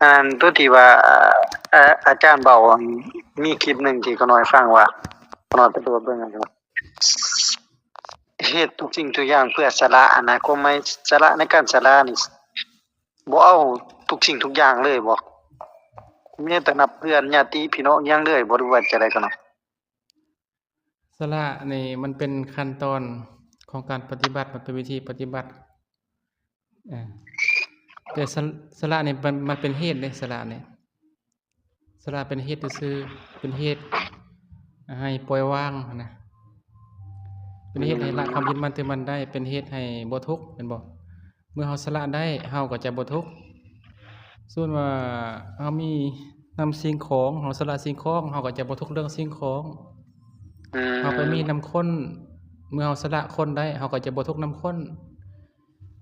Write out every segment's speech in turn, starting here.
ອັນຕົວທີ່ວ່າ ອາ ອາຈານເວົ້າ ມີຄລິບໜຶ່ງທີ່ຂ້ານ້ອຍຟັງວ່າ ຂ້ານ້ອຍໄປໂຫຼດເບິ່ງ ເຮັດທຸກສິ່ງທຸກຢ່າງເພື່ອສະຫຼະນະ ຄວາມໝາຍສະຫຼະໃນການສະຫຼະນີ້ ບໍ່ເອົາທຸກສິ່ງທຸກຢ່າງເລີຍບໍ? ມີແຕ່ນັບເພື່ອນຍາຕິພີ່ນ້ອງຫຍັງເລີຍບໍ ຫຼືວ່າຈັ່ງໃດກໍເນາະ? ສະຫຼະນີ້ມັນເປັນຂັ້ນຕອນຂອງການປະຕິບັດ ມັນເປັນວິທີປະຕິບັດ ເອີ ແຕ່ສະ ສະຫຼະນີ້ມັນ ມັນເປັນເຫດເດ້ ສະຫຼະນີ້ ສະຫຼະເປັນເຫດຊື່ໆ ເປັນເຫດໃຫ້ປ່ອຍວາງຫັ້ນນະ ເປັນເຫດໃຫ້ລະຄວາມຍຶດໝັ້ນຖືໝັ້ນໄດ້ ເປັນເຫດໃຫ້ບໍ່ທຸກ ແມ່ນບໍ່? ເມື່ອເຮົາສະຫຼະໄດ້ ເຮົາກໍຈະບໍ່ທຸກ. ສົມມຸດວ່າເຮົາມີນຳສິ່ງຂອງ ເຮົາສະຫຼະສິ່ງຂອງ ເຮົາກໍຈະບໍ່ທຸກເລື່ອງສິ່ງຂອງ. ອືມ ເຮົາໄປມີນຳຄົນ ເມື່ອເຮົາສະຫຼະຄົນໄດ້ ເຮົາກໍຈະບໍ່ທຸກນຳຄົນ.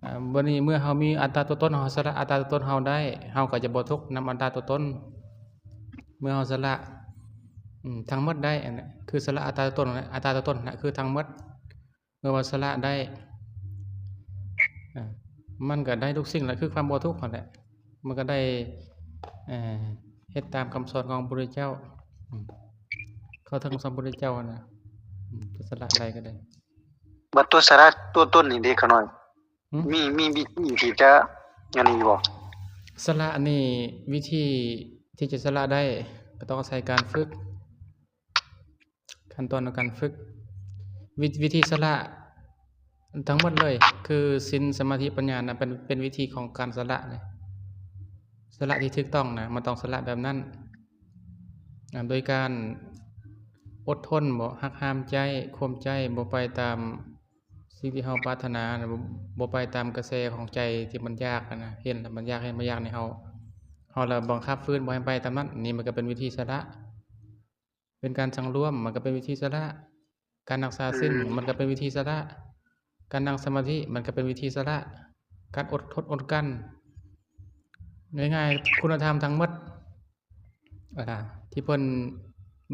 ອາ ບັດນີ້ເມື່ອເຮົາມີອັດຕາຕົວຕົນ ເຮົາສະຫຼະອັດຕາຕົວຕົນເຮົາໄດ້ ເຮົາກໍຈະບໍ່ທຸກນຳອັດຕາຕົວຕົນ. ເມື່ອເຮົາສະຫຼະ ອືມ ທັງໝົດໄດ້ ອັນນັ້ນຄືສະຫຼະອັດຕາຕົວຕົນ ອັດຕາຕົວຕົນນະ ຄືທັງໝົດ. ເມື່ອວ່າສະຫຼະໄດ້ ອາ ມັນກໍໄດ້ທຸກສິ່ງແຫຼະ ຄືຄວາມບໍ່ທຸກຫັ້ນແຫຼະ ມັນກໍໄດ້ ເອີ ເຮັດຕາມຄຳສອນຂອງພະພຸດທະເຈົ້າ ອາ ເຂົ້າເຖິງຄຳສອນພະພຸດທະເຈົ້າຫັ້ນນະ ອາ ຈະສະຫຼະໄດ້ກໍໄດ້. ບັດຕົວສະຫຼະຕົວຕົນນີ້ເດ ຂ້ານ້ອຍ ຫື? ມີ ມີວິທີທີ່ຈະອັນນີ້ຢູ່ບໍ່? ສະຫຼະນີ້ ວິທີທີ່ຈະສະຫຼະໄດ້ ກໍຕ້ອງອາໄສການຝຶກ. ຂັ້ນຕອນຂອງການຝຶກ ວິ ວິທີສະຫຼະທັງໝົດເລີຍ ຄືສິນ ສະມາທິ ປັນຍານະ ເປັນ ເປັນວິທີຂອງການສະຫຼະເລີຍ. ສະຫຼະທີ່ຖືກຕ້ອງນະ ມັນຕ້ອງສະຫຼະແບບນັ້ນ ອາ ໂດຍການອົດທົນບໍ ຫັກຫ້າມໃຈ ຂົ່ມໃຈ ບໍ່ໄປຕາມສິ່ງທີ່ເຮົາປາດຖະໜາ ບໍ່ ບໍ່ໄປຕາມກະແສຂອງໃຈທີ່ມັນຢາກຫັ້ນນະ ເຫັນແລ້ວມັນຢາກ ເຫັນມັນຢາກໃນເຮົາ ເຮົາລະບັງຄັບຝືນບໍ່ໃຫ້ໄປຕາມນັ້ນ ນີ້ມັນກໍເປັນວິທີສະຫຼະ. ເປັນການສັງລວມ ມັນກໍເປັນວິທີສະຫຼະ. ການຮັກສາສິນ ອືມ ມັນກໍເປັນວິທີສະຫຼະ. ການນັ່ງສະມາທິ ມັນກໍເປັນວິທີສະຫຼະ. ການອົດທົນອົດກັ້ນ ງ່າຍໆ ຄຸນນະທຳທັງໝົດ ອາ ທີ່ເພິ່ນ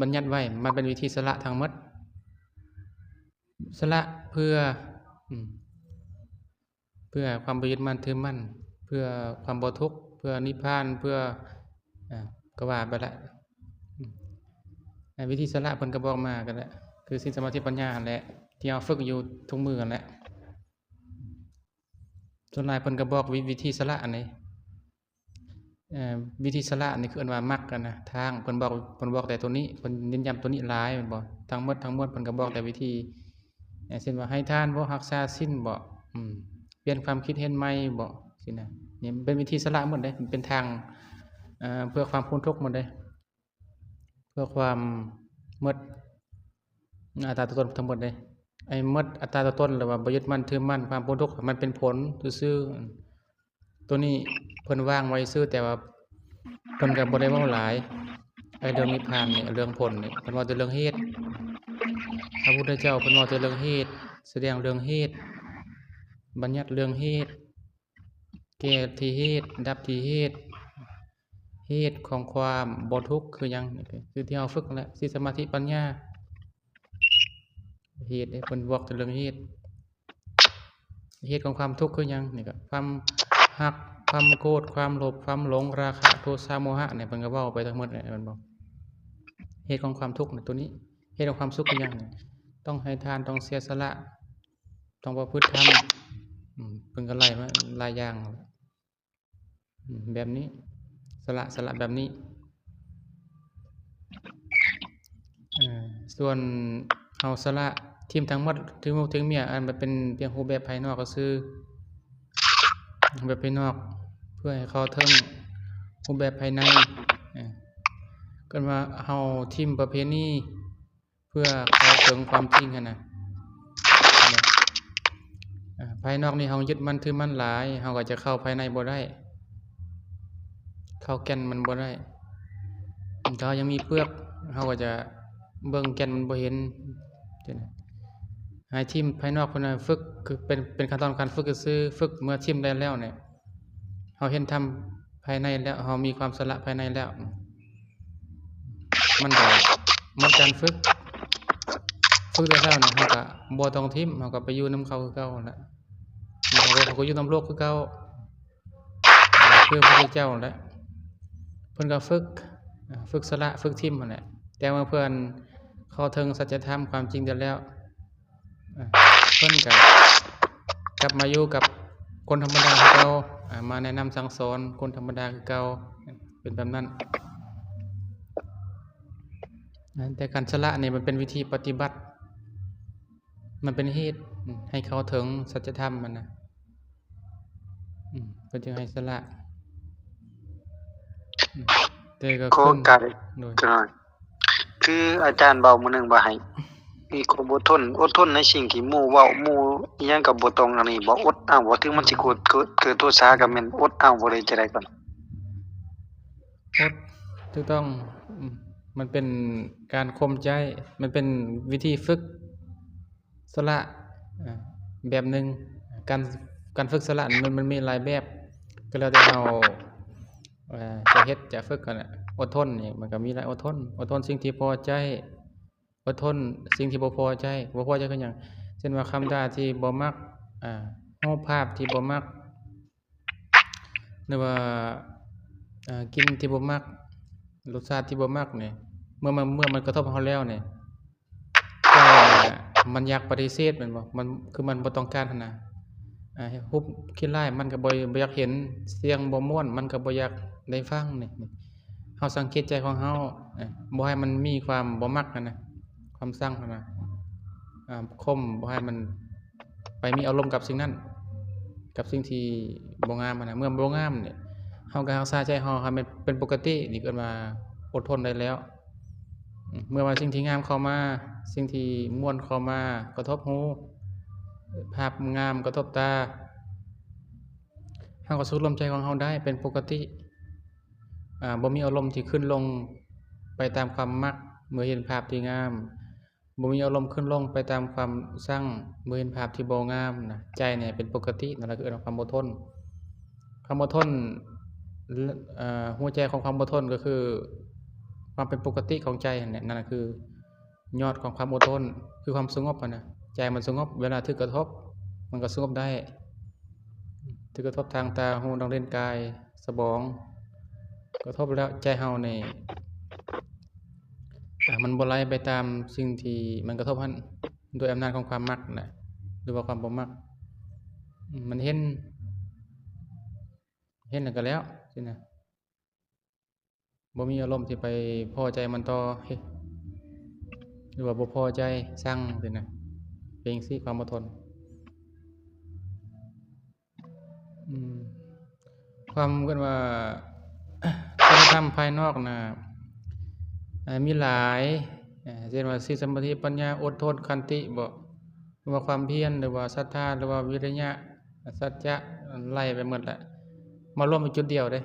ບັນຍັດໄວ້ ມັນເປັນວິທີສະຫຼະທັງໝົດ. ສະຫຼະເພື່ອ ອືມ ເພື່ອຄວາມບໍ່ຍຶດໝັ້ນຖືໝັ້ນ ເພື່ອຄວາມບໍ່ທຸກ ເພື່ອນິບພານ ເພື່ອ ອາ ກໍວ່າໄປລະ ອາ ວິທີສະຫຼະເພິ່ນກໍບອກມາກໍແຫຼະ ຄືສິນ ສະມາທິ ປັນຍາຫັ້ນແຫຼະ ທີ່ເຮົາຝຶກຢູ່ທຸກມື້ຫັ້ນແຫຼະ. ສ່ວນຫຼາຍເພິ່ນກໍບອກວິ ວິທີສະຫຼະອັນນີ້ ເອີ ວິທີສະຫຼະນີ້ຄືເອີ້ນວ່າມັກຫັ້ນນະ ທາງ ເພິ່ນບອກ ເພິ່ນບອກແຕ່ໂຕນີ້ ເພິ່ນເນັ້ນຢ້ຳໂຕນີ້ຫຼາຍແມ່ນບໍ່? ທັງໝົດທັງມວນເພິ່ນກໍບອກແຕ່ວິທີ ເຊັ່ນວ່າໃຫ້ທານບໍ ຮັກສາສິນບໍ ອືມ ປ່ຽນຄວາມຄິດເຫັນໃໝ່ບໍ ຊີ້ນະ. ນີ້ເປັນວິທີສະຫຼະໝົດເດ້ ເປັນທາງ ເອີ ເພື່ອຄວາມພົ້ນທຸກໝົດເດ້ ເພື່ອຄວາມໝົດອັດຕາຕົວຕົນທັງໝົດເດ້. ໄອ້ໝົດອັດຕາຕົວຕົນ ຫຼືວ່າບໍ່ຍຶດໝັ້ນຖືໝັ້ນ ຄວາມພົ້ນທຸກ ມັນເປັນຜົນຊື່ໆ. ໂຕນີ້ເພິ່ນວາງໄວ້ຊື່ ແຕ່ວ່າເພິ່ນກໍບໍ່ໄດ້ເວົ້າຫຼາຍ ໄອ້ເລື່ອງນິບພານນີ້ ເລື່ອງຜົນນີ້ ເພິ່ນເວົ້າແຕ່ເລື່ອງເຫດ. ພະພຸດທະເຈົ້າເພິ່ນເວົ້າແຕ່ເລື່ອງເຫດ ສະແດງເລື່ອງເຫດ ບັນຍັດເລື່ອງເຫດ ແກ່ທີ່ເຫດ ດັບທີ່ເຫດ. ເຫດຂອງຄວາມບໍ່ທຸກຄືຫຍັງ? ຄືທີ່ເຮົາຝຶກນັ້ນແຫຼະ ສິນ ສະມາທິ ປັນຍາ. ເຫດເດ້ ເພິ່ນບອກແຕ່ເລື່ອງເຫດ ເຫດຂອງຄວາມທຸກຄືຫຍັງ? ນີ້ກໍຄວາມຮັກ ຄວາມໂກດ ຄວາມໂລບ ຄວາມຫຼົງ ລາຄະ ໂທສະ ໂມຫະ ນີ້ເພິ່ນກໍເວົ້າໄປທັງໝົດແຫຼະ ແມ່ນບໍ່? ເຫດຂອງຄວາມທຸກນະ ໂຕນີ້ ເຫດຂອງຄວາມສຸກຄືຫຍັງ? ຕ້ອງໃຫ້ທານ ຕ້ອງເສຍສະຫຼະ ຕ້ອງປະພຶດທຳ ອືມ ເພິ່ນກໍໄລ່ມາຫຼາຍຢ່າງ ອືມ ແບບນີ້ ສະຫຼະ ສະຫຼະແບບນີ້. ເອີ ສ່ວນເຮົາສະຫຼະຖິ້ມທັງໝົດ ເຖິງລູກເຖິງເມຍ ອັນມັນເປັນພຽງຮູບແບບພາຍນອກຊື່ໆ ຮູບແບບພາຍນອກ ເພື່ອໃຫ້ເຂົ້າເຖິງຮູບແບບພາຍໃນ. ເອີ ເອີ້ນວ່າເຮົາຖິ້ມປະເພນີ ເພື່ອເຂົ້າເຖິງຄວາມຈິງຫັ້ນນະ. ອາ ພາຍນອກນີ້ເຮົາຍຶດໝັ້ນຖືໝັ້ນຫຼາຍ ເຮົາກໍຈະເຂົ້າພາຍໃນບໍ່ໄດ້ ເຂົ້າແກ່ນມັນບໍ່ໄດ້. ຖ້າເຮົາຍັງມີເປືອກ ເຮົາກໍຈະເບິ່ງແກ່ນມັນບໍ່ເຫັນ. ໃຫ້ຖິ້ມພາຍນອກພຸ້ນນະ ຝຶກ ຄືເປັນ ເປັນຂັ້ນຕອນການຝຶກຊື່ໆ ຝຶກເມື່ອຖິ້ມໄດ້ແລ້ວນີ້ ເຮົາເຫັນທຳພາຍໃນແລ້ວ ເຮົາມີຄວາມສະຫຼະພາຍໃນແລ້ວ ມັນກໍໝົດການຝຶກ ຝຶກໄດ້ແລ້ວນະ ເຮົາກໍບໍ່ຕ້ອງຖິ້ມ ເຮົາກໍໄປຢູ່ນຳເຂົາຄືເກົ່າຫັ້ນແຫຼະ ເຮົາກໍ ເຮົາກໍຢູ່ນຳໂລກຄືເກົ່າ ຄືພະພຸດທະເຈົ້າຫັ້ນແຫຼະ. ເພິ່ນກໍຝຶກ ຝຶກສະຫຼະ ຝຶກຖິ້ມຫັ້ນແຫຼະ. ແຕ່ເມື່ອເພິ່ນເຂົ້າເຖິງສັດຈະທຳຄວາມຈິງໄດ້ແລ້ວ ເພິ່ນກໍກັບມາຢູ່ກັບຄົນທຳມະດາຄືເກົ່າ ມາແນະນຳສັ່ງສອນຄົນທຳມະດາຄືເກົ່າ ເປັນແບບນັ້ນ. ແຕ່ການສະຫຼະນີ້ມັນເປັນວິທີປະຕິບັດ ມັນເປັນເຫດໃຫ້ເຂົ້າເຖິງສັດຈະທຳຫັ້ນນະ ເພິ່ນຈຶ່ງໃຫ້ສະຫຼະ. ແຕ່ກໍ ຂໍໂອກາດ ໂດຍ ຈັກໜ້ອຍ ຄືອາຈານເວົ້າມື້ໜຶ່ງວ່າໃຫ້ມີຄວາມອົດທົນ, ອົດທົນໃນສິ່ງທີ່ໝູ່ເວົ້າ, ໝູ່ອີ່ຫຍັງກໍບໍ່ຕ້ອງອັນນີ້ບໍ? ອົດເອົາບໍ? ເຖິງມັນຊິໂກດ ເກີດ ເກີດໂທສາກໍແມ່ນອົດເອົາບໍ ຫຼືຈັ່ງໃດກໍ? ອົດ ຖືກຕ້ອງ ອືມ ມັນເປັນການຂົ່ມໃຈ ມັນເປັນວິທີຝຶກສະຫຼະ ອາ ແບບໜຶ່ງ. ການ ການຝຶກສະຫຼະມັນ ມັນມີຫຼາຍແບບ ກໍແລ້ວແຕ່ເຮົາ ເອີ ຈະເຮັດຈະຝຶກຫັ້ນນະ. ອົດທົນນີ້ມັນກໍມີຫຼາຍ ອົດທົນ ອົດທົນສິ່ງທີ່ພໍໃຈ ອົດທົນສິ່ງທີ່ບໍ່ພໍໃຈ. ບໍ່ພໍໃຈຄືຫຍັງ? ເຊັ່ນວ່າຄຳດ່າທີ່ບໍ່ມັກ ອາ ຮູບພາບທີ່ບໍ່ມັກ ຫຼືວ່າ ອາ ກິ່ນທີ່ບໍ່ມັກ ລົດຊາດທີ່ບໍ່ມັກນີ້ ເມື່ອມັນ ເມື່ອມັນກະທົບເຮົາແລ້ວນີ້ ແຕ່ມັນຢາກປະຕິເສດແມ່ນບໍ່? ມັນ ຄືມັນບໍ່ຕ້ອງການຫັ້ນນະ. ອາ ຮູບຂີ້ລ້າຍມັນກໍບໍ່ ບໍ່ຢາກເຫັນ, ສຽງບໍ່ມ່ວນມັນກໍບໍ່ຢາກໄດ້ຟັງນີ້. ເຮົາສັງເກດໃຈຂອງເຮົາ ອາ ບໍ່ໃຫ້ມັນມີຄວາມບໍ່ມັກຫັ້ນນະ, ຄວາມຊັງຫັ້ນນະ ອາ ຂົ່ມ ບໍ່ໃຫ້ມັນໄປມີອາລົມກັບສິ່ງນັ້ນ ກັບສິ່ງທີ່ບໍ່ງາມຫັ້ນນະ. ເມື່ອບໍ່ງາມນີ້ ເຮົາກໍຮັກສາໃຈເຮົາໃຫ້ມັນເປັນປົກກະຕິ ນີ້ເອີ້ນວ່າອົດທົນໄດ້ແລ້ວ. ເມື່ອວ່າສິ່ງທີ່ງາມເຂົ້າມາ ສິ່ງທີ່ມ່ວນເຂົ້າມາກະທົບຫູ ພາບງາມກະທົບຕາ ເຮົາກໍສູ້ລົມໃຈຂອງເຮົາໄດ້ເປັນປົກກະຕິ ອາ ບໍ່ມີອາລົມທີ່ຂຶ້ນລົງໄປຕາມຄວາມມັກ ເມື່ອເຫັນພາບທີ່ງາມ, ບໍ່ມີອາລົມຂຶ້ນລົງໄປຕາມຄວາມຊັງ ເມື່ອເຫັນພາບທີ່ບໍ່ງາມນະ. ໃຈນີ້ເປັນປົກກະຕິ ນັ້ນລະຄືເອີ້ນວ່າຄວາມອົດທົນ. ຄວາມອົດທົນ ເອີ ຫົວໃຈຂອງຄວາມອົດທົນກໍຄືຄວາມເປັນປົກກະຕິຂອງໃຈຫັ້ນແຫຼະ, ນັ້ນລະຄື ຍອດຂອງຄວາມອົດທົນ ຄືຄວາມສະຫງົບຫັ້ນນະ. ໃຈມັນສະຫງົບ ເວລາຖືກກະທົບ ມັນກໍສະຫງົບໄດ້. ຖືກກະທົບທາງຕາ, ຫູ, ດັງ, ລີ້ນ, ກາຍ, ສະໝອງ ກະທົບແລ້ວ ໃຈເຮົານີ້ ອາ ມັນບໍ່ໄຫຼໄປຕາມສິ່ງທີ່ມັນກະທົບຫັ້ນ ດ້ວຍອຳນາດຂອງຄວາມມັກນະ ຫຼືວ່າຄວາມບໍ່ມັກ. ອາ ມັນເຫັນ ເຫັນແລ້ວກໍແລ້ວຊີ້ນະ. ບໍ່ມີອາລົມທີ່ໄປພໍໃຈມັນຕໍ່ ເຮັດ ຫຼືວ່າບໍ່ພໍໃຈ ຊັງຊີ້ນະ. ເປັນຈັ່ງຊີ້ຄວາມອົດທົນ. ອືມ ຄວາມ ເອີ້ນວ່າ ຄຸນນະທຳພາຍນອກນະ ອາ ມີຫຼາຍ ອາ ເຊັ່ນວ່າ ສະຕິ ສະມາທິ ປັນຍາ ອົດທົນ ຂັນຕິບໍ ຫຼືວ່າຄວາມພຽນ ຫຼືວ່າສັດທາ ຫຼືວ່າວິລິຍະ ສັດຈະ ໄລ່ໄປໝົດແຫຼະ ມາລວມຢູ່ຈຸດດຽວເດ້.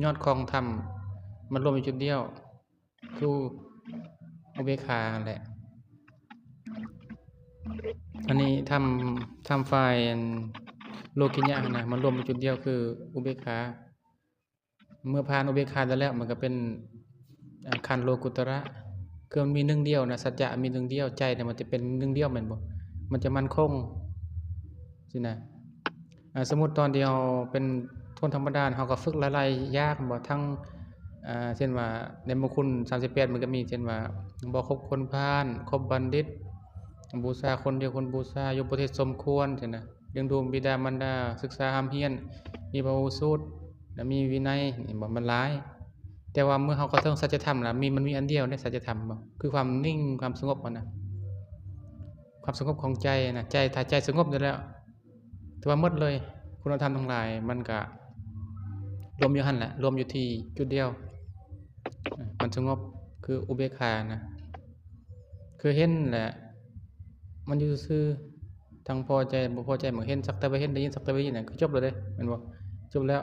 ຍອດຂອງທຳມາລວມຢູ່ຈຸດດຽວ ຄືອຸເບກຂາຫັ້ນແຫຼະ. ອັນນີ້ທຳ ທຳຝ່າຍອັນໂລກິຍະຫັ້ນນະ ມາລວມຢູ່ຈຸດດຽວຄືອຸເບກຂາ. ເມື່ອຜ່ານອຸເບກຂາໄດ້ແລ້ວ ມັນກໍເປັນ ອາ ຂັ້ນໂລກຸດຕະລະ ຄືມັນມີໜຶ່ງດຽວນະ, ສັດຈະມີໜຶ່ງດຽວ, ໃຈນະມັນຈະເປັນໜຶ່ງດຽວແມ່ນບໍ່? ມັນຈະໝັ້ນຄົງຊີ້ນະ. ອາ ສົມມຸດຕອນທີ່ເຮົາເປັນຄົນທຳມະດາ ເຮົາກໍຝຶກຫຼາຍໆຢ່າງແມ່ນບໍ່? ທັງ ອາ ເຊັ່ນວ່າໃນມົງຄຸນສາມສິບແປດມັນກໍມີ ເຊັ່ນວ່າ ບໍ່ຄົບຄົນພານ, ຄົບບັນດິດ, ບູຊາຄົນດຽວຄວນບູຊາ, ຢູ່ປະເທດສົມຄວນຊີ້ນະ. ລ້ຽງດູບິດາມານດາ, ສຶກສາຮ່ຳຮຽນ, ມີພະຫູສູດ ແລະ ມີວິໄນ ເຫັນບໍ່? ມັນຫຼາຍ. ແຕ່ວ່າເມື່ອເຮົາເຂົ້າເຖິງສັດຈະທຳລະ ມີ ມັນມີອັນດຽວໃນສັດຈະທຳ ຄືຄວາມນິ່ງ ຄວາມສະຫງົບຫັ້ນນະ, ຄວາມສະຫງົບຂອງໃຈນະ. ໃຈ ຖ້າໃຈສະຫງົບໄດ້ແລ້ວ ຖືວ່າໝົດເລີຍ. ຄຸນນະທຳທັງຫຼາຍມັນກະລວມຢູ່ຫັ້ນແຫຼະ, ລວມຢູ່ທີ່ຈຸດດຽວ. ອາ ມັນສະຫງົບ ຄືອຸເບກຂານະ. ຄືເຫັນແຫຼະ ມັນຢູ່ຊື່ໆ ທັງພໍໃຈ ບໍ່ພໍໃຈ ມັນເຫັນ ສັກແຕ່ວ່າເຫັນ ໄດ້ຍິນສັກແຕ່ວ່າໄດ້ຍິນ ນັ້ນຄືຈົບແລ້ວເດ້ ແມ່ນບໍ່? ຈົບແລ້ວ.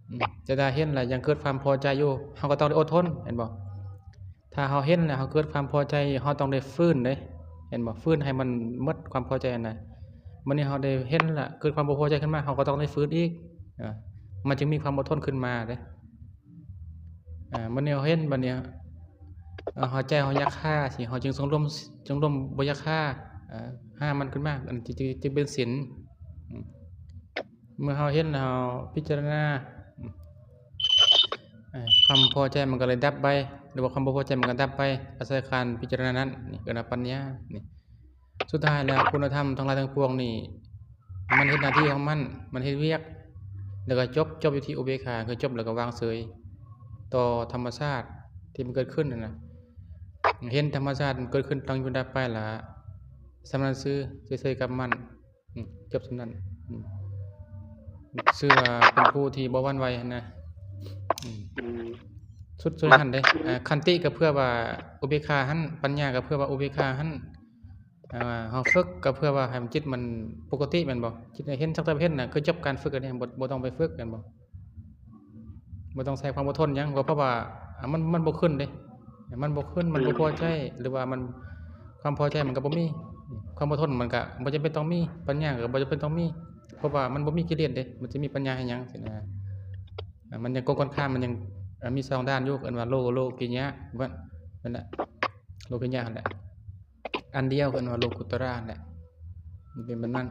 ອືມ ແຕ່ຖ້າເຫັນແລ້ວຍັງເກີດຄວາມພໍໃຈຢູ່ ເຮົາກໍຕ້ອງໄດ້ອົດທົນ ແມ່ນບໍ່? ຖ້າເຮົາເຫັນແລ້ວເຮົາເກີດຄວາມພໍໃຈ ເຮົາຕ້ອງໄດ້ຟື້ນເດ້ ເຫັນບໍ່? ຟື້ນໃຫ້ມັນໝົດຄວາມພໍໃຈຫັ້ນນະ. ບັດນີ້ເຮົາໄດ້ເຫັນແລ້ວ ເກີດຄວາມບໍ່ພໍໃຈຂຶ້ນມາ ເຮົາກໍຕ້ອງໄດ້ຟື້ນອີກ ອາ ມັນຈຶ່ງມີຄວາມອົດທົນຂຶ້ນມາເດ້. ອາ ບັດນີ້ເຮົາເຫັນ ບັດນີ້ ອາ ເຮົາໃຈເຮົາຢາກຫາ ຊິ ເຮົາຈຶ່ງຊົງລົມ ຊົງລົມບໍ່ຢາກຫາ ອາ ຫາມັນຂຶ້ນມາ ອັນ ຈຶ່ງ ຈຶ່ງ ຈຶ່ງເປັນສິນ. ອືມ ເມື່ອເຮົາເຫັນແລ້ວ ເຮົາພິຈາລະນາ ອາ ຄວາມພໍໃຈມັນກໍເລີຍດັບໄປ ຫຼືວ່າຄວາມບໍ່ພໍໃຈມັນກໍດັບໄປ ອາໄສການພິຈາລະນານັ້ນ ນີ້ເອີ້ນວ່າປັນຍານີ້. ສຸດທ້າຍແລ້ວຄຸນນະທຳທັງຫຼາຍທັງປວງນີ້ ມັນເຮັດໜ້າທີ່ຂອງມັນ ມັນເຮັດວຽກ ແລ້ວກໍຈົບ ຈົບຢູ່ທີ່ອຸເບກຂາ ຄືຈົບແລ້ວກໍວາງເສີຍຕໍ່ທຳມະຊາດທີ່ມັນເກີດຂຶ້ນຫັ້ນນະ. ເຫັນທຳມະຊາດເກີດຂຶ້ນຕັ້ງຢູ່ດັບໄປ ແລ້ວສ່ຳນັ້ນຊື່ ເສຍໆກັບມັນ. ອືມ ຈົບສ່ຳນັ້ນ. ອືມ ຊື່ວ່າເປັນຜູ້ທີ່ບໍ່ຫວັ່ນໄຫວຫັ້ນນະ. ອືມ ອືມ ສຸດ ສຸດນັ້ນເດ້. ອາ ຂັນຕິກໍເພື່ອວ່າອຸເບກຂາຫັ້ນ ປັນຍາກໍເພື່ອວ່າອຸເບກຂາຫັ້ນ. ອາ ເຮົາຝຶກກໍເພື່ອວ່າໃຫ້ມັນ ຈິດມັນປົກກະຕິແມ່ນບໍ່? ຈິດໃຫ້ເຫັນ ສັກແຕ່ເຫັນນະ ຄືຈົບການຝຶກອັນນີ້ ບໍ່ ບໍ່ຕ້ອງໄປຝຶກແມ່ນບໍ່? ບໍ່ຕ້ອງໃຊ້ຄວາມອົດທົນຫຍັງ ກໍເພາະວ່າ ອາ ມັນ ມັນບໍ່ຂຶ້ນເດ້ ມັນບໍ່ຂຶ້ນ ມັນບໍ່ພໍໃຈ ອືມ ຫຼືວ່າມັນ ຄວາມພໍໃຈມັນກໍບໍ່ມີ ຄວາມອົດທົນມັນກໍບໍ່ຈຳເປັນຕ້ອງມີ ປັນຍາກໍບໍ່ຈຳເປັນຕ້ອງມີ ເພາະວ່າມັນບໍ່ມີກິເລດເດ້ ມັນຈະມີປັນຍາໃຫ້ຫຍັງຊີ້ນະ. ອາ ມັນຍັງກົງກັນຂ້າມ ມັນຍັງ ອາ ມີສອງດ້ານຢູ່ ເອີ້ນວ່າໂລ ໂລກິຍະ ແມ່ນ ນັ້ນແຫຼະ ໂລກິຍະຫັ້ນແຫຼະ. ອັນດຽວເອີ້ນວ່າໂລກຸດຕະລາແຫຼະ ມັນເປັນແບບນັ້ນ.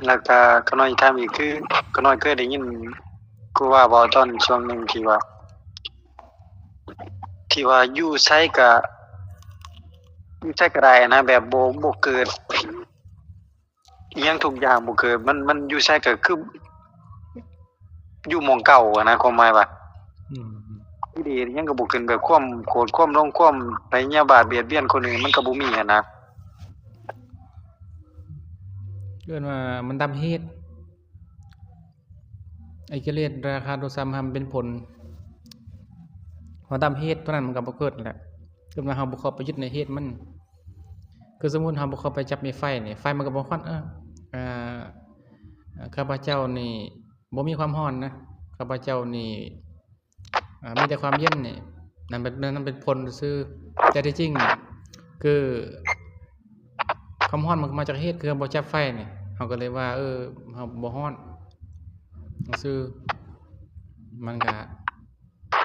ແລ້ວກະຂ້ານ້ອຍຖາມອີກ ຄືຂ້ານ້ອຍເຄີຍໄດ້ຍິນຄູບາເວົ້າຕອນຊ່ວງໜຶ່ງທີ່ວ່າ ທີ່ວ່າຢູ່ໃສກະ ຢູ່ໃສກະໄດ້ນະ ແບບບໍ່ ບໍ່ເກີດ ອີ່ຫຍັງທຸກຢ່າງບໍ່ເກີດ ມັນ ມັນຢູ່ໃສກໍຄືຢູ່ໝ່ອງເກົ່າຫັ້ນນະ ຄວາມໝາຍວ່າ ອືມ ກິເລດອີ່ຫຍັງກໍບໍ່ຂຶ້ນ ແບບຄວາມໂກດ ຄວາມຫຼົງ ຄວາມພະຍາບາດ ບຽດບຽນຄົນອື່ນ ມັນກໍບໍ່ມີຫັ້ນນະ. ເອີ້ນວ່າມັນດັບເຫດ ໄອ້ກິເລດ ລາຄະ ໂທສະ ໂມຫະ ມັນເປັນຜົນ ເຮົາດັບເຫດຕົວນັ້ນມັນກໍບໍ່ເກີດແຫຼະ ຄືວ່າເຮົາບໍ່ເຂົ້າໄປຍຶດໃນເຫດມັນ. ຄືສົມມຸດເຮົາບໍ່ເຂົ້າໄປຈັບມີໄຟນີ້ ໄຟມັນກໍບໍ່ຮ້ອນ ເອີ ເອີ ຂ້າພະເຈົ້ານີ້ບໍ່ມີຄວາມຮ້ອນນະ ຂ້າພະເຈົ້ານີ້ ອາ ມີແຕ່ຄວາມເຢັນນີ້ ນັ້ນເປັນ ນັ້ນເປັນຜົນຊື່ ແຕ່ທີ່ຈິງຄືຄວາມຮ້ອນມັນມາຈາກເຫດ ຄືເຮົາບໍ່ຈັບໄຟນີ້ ເຮົາກໍເລີຍວ່າ ເອີ ເຮົາບໍ່ຮ້ອນຊື່ ມັນກະ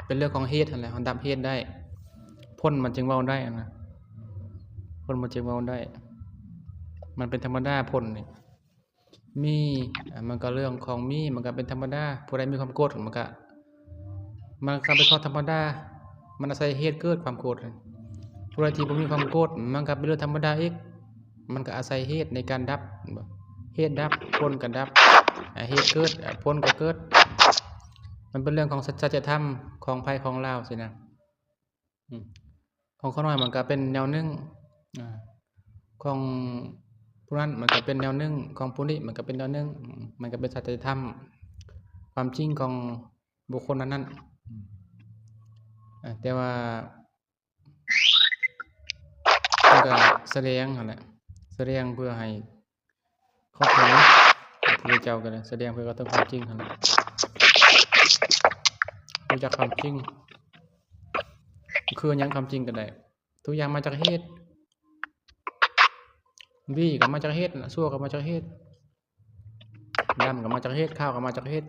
ເປັນເລື່ອງຂອງເຫດຫັ້ນແຫຼະ ເຮົາດັບເຫດໄດ້ ຜົນມັນຈຶ່ງເວົ້າໄດ້ຫັ້ນນະ ຜົນມັນຈຶ່ງເວົ້າໄດ້ ມັນເປັນທຳມະດາ ຜົນນີ້ ມີ ອາ ມັນກໍເລື່ອງຂອງມີ ມັນກໍເປັນທຳມະດາ ຜູ້ໃດມີຄວາມໂກດ ມັນກໍ ມັນກໍເປັນເລື່ອງທຳມະດາ ມັນອາໄສເຫດເກີດຄວາມໂກດ. ຜູ້ໃດທີ່ບໍ່ມີຄວາມໂກດ ມັນກໍເປັນເລື່ອງທຳມະດາອີກ ມັນກໍອາໄສເຫດໃນການດັບ ເຫັນບໍ່? ເຫດດັບ ຜົນກໍດັບ ອາ ເຫດເກີດ ອາ ຜົນກໍເກີດ ມັນເປັນເລື່ອງຂອງສັດ ສັດຈະທຳຂອງໃຜຂອງລາວຊີ້ນະ. ອືມ ຂອງຂ້ານ້ອຍມັນກໍເປັນແນວໜຶ່ງ ອາ ຂອງຜູ້ນັ້ນມັນກໍເປັນແນວໜຶ່ງ ຂອງຜູ້ນີ້ມັນກໍເປັນແນວໜຶ່ງ ມັນກໍເປັນສັດຈະທຳ ຄວາມຈິງຂອງບຸກຄົນນັ້ນໆ ອາ ແຕ່ວ່າມັນກໍສະແດງຫັ້ນແຫຼະ ສະແດງເພື່ອໃຫ້ ຂອບໃຈ ພະເຈົ້າກໍໄດ້ສະແດງເພື່ອເຂົ້າເຖິງຄວາມຈິງຫັ້ນແຫຼະ ຮູ້ຈັກຄວາມຈິງ ຄືຫຍັງຄວາມຈິງກໍໄດ້ ທຸກຢ່າງມາຈາກເຫດ ດີກໍມາຈາກເຫດ ຊົ່ວກໍມາຈາກເຫດ ດຳກໍມາຈາກເຫດ ຂາວກໍມາຈາກເຫດ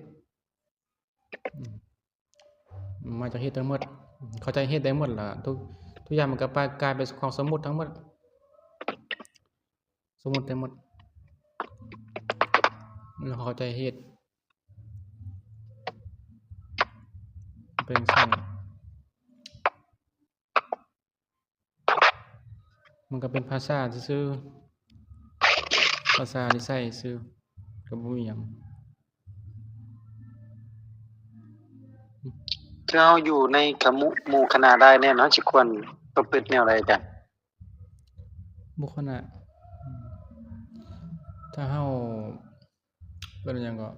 ອືມ ມາຈາກເຫດທັງໝົດ ເຂົ້າໃຈເຫດໄດ້ໝົດລະ ທຸກ ທຸກຢ່າງມັນກໍກາຍເປັນຂອງສົມມຸດທັງໝົດ ສົມມຸດໄດ້ໝົດ ແລ້ວເຂົ້າໃຈເຫດ ເປັນຈັ່ງຊັ້ນ ມັນກໍເປັນພາສາຊື່ໆ ພາສາທີ່ໃຊ້ຊື່ ກໍບໍ່ມີຫຍັງ. ຄືເຮົາຢູ່ໃນຂະໝູ່ ໝູ່ຄະນະຫຼາຍແນວ ເຮົາຊິຄວນປະພຶດແນວໃດອາຈານ? ໝູ່ຄະນະ ຖ້າເຮົາ ເອີ້ນຫຍັງເກາະ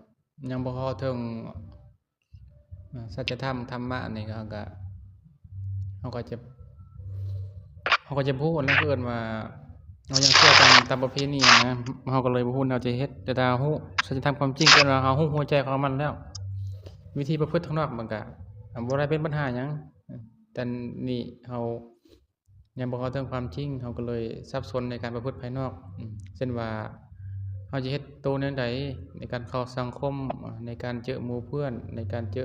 ຍັງບໍ່ເຂົ້າເຖິງ ອາ ສັດຈະທຳ ທຳມະນີ້ ເຮົາກະ ເຮົາກໍຈະ ເຮົາກໍຈະບໍ່ຮູ້ນະ ເອີ້ນວ່າ ເຮົາຍັງເຊື່ອຕາມ ຕາມປະເພນີນະ ເຮົາກໍເລີຍບໍ່ຮູ້ແນວຈະເຮັດ. ແຕ່ຖ້າເຮົາຮູ້ສັດຈະທຳຄວາມຈິງ ເອີ້ນວ່າເຮົາຮູ້ຫົວໃຈຂອງມັນແລ້ວ ວິທີປະພຶດທາງນອກມັນກະ ອາ ບໍ່ໄດ້ເປັນບັນຫາຫຍັງ. ແຕ່ນີ້ເຮົາຍັງບໍ່ເຂົ້າເຖິງຄວາມຈິງ ເຮົາກໍເລີຍສັບສົນໃນການປະພຶດພາຍນອກ ເຊັ່ນວ່າ ເຮົາຈະເຮັດໂຕແນວໃດໃນການເຂົ້າສັງຄົມ ໃນການເຈີໝູ່ເພື່ອນ ໃນການເຈີ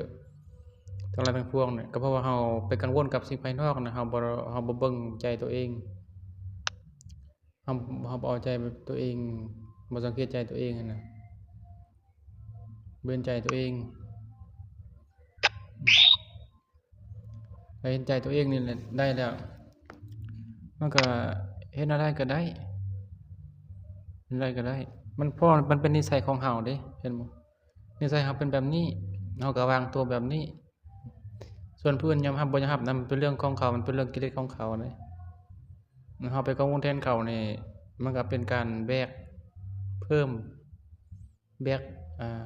ທັງຫຼາຍທັງປວງນີ້ ກໍເພາະວ່າເຮົາໄປກັງວົນກັບສິ່ງພາຍນອກນະ ເຮົາບໍ່ ເຮົາບໍ່ເບິ່ງໃຈຕົວເອງ ເຮົາ ເຮົາບໍ່ເອົາໃຈຕົວເອງ ບໍ່ສັງເກດໃຈຕົວເອງຫັ້ນນະ. ເຫັນໃຈຕົວເອງ ເຫັນໃຈຕົວເອງນີ້ແຫຼະ ໄດ້ແລ້ວ ມັນກໍເຮັດແນວໃດກໍໄດ້ ເຮັດແນວໃດກໍໄດ້ ມັນ ເພາະມັນເປັນນິໄສຂອງເຮົາເດ້ ເຫັນບໍ່? ນິໄສເຮົາເປັນແບບນີ້ ເຮົາກໍວາງຕົວແບບນີ້ ສ່ວນຜູ້ອື່ນຍອມຮັບບໍ່ຍອມຮັບນັ້ນ ມັນເປັນເລື່ອງຂອງເຂົາ ມັນເປັນເລື່ອງກິເລດຂອງເຂົາເດ້. ເຮົາໄປກັງວົນແທນເຂົານີ້ ມັນກໍເປັນການແບກເພີ່ມ ແບກ ອ່າ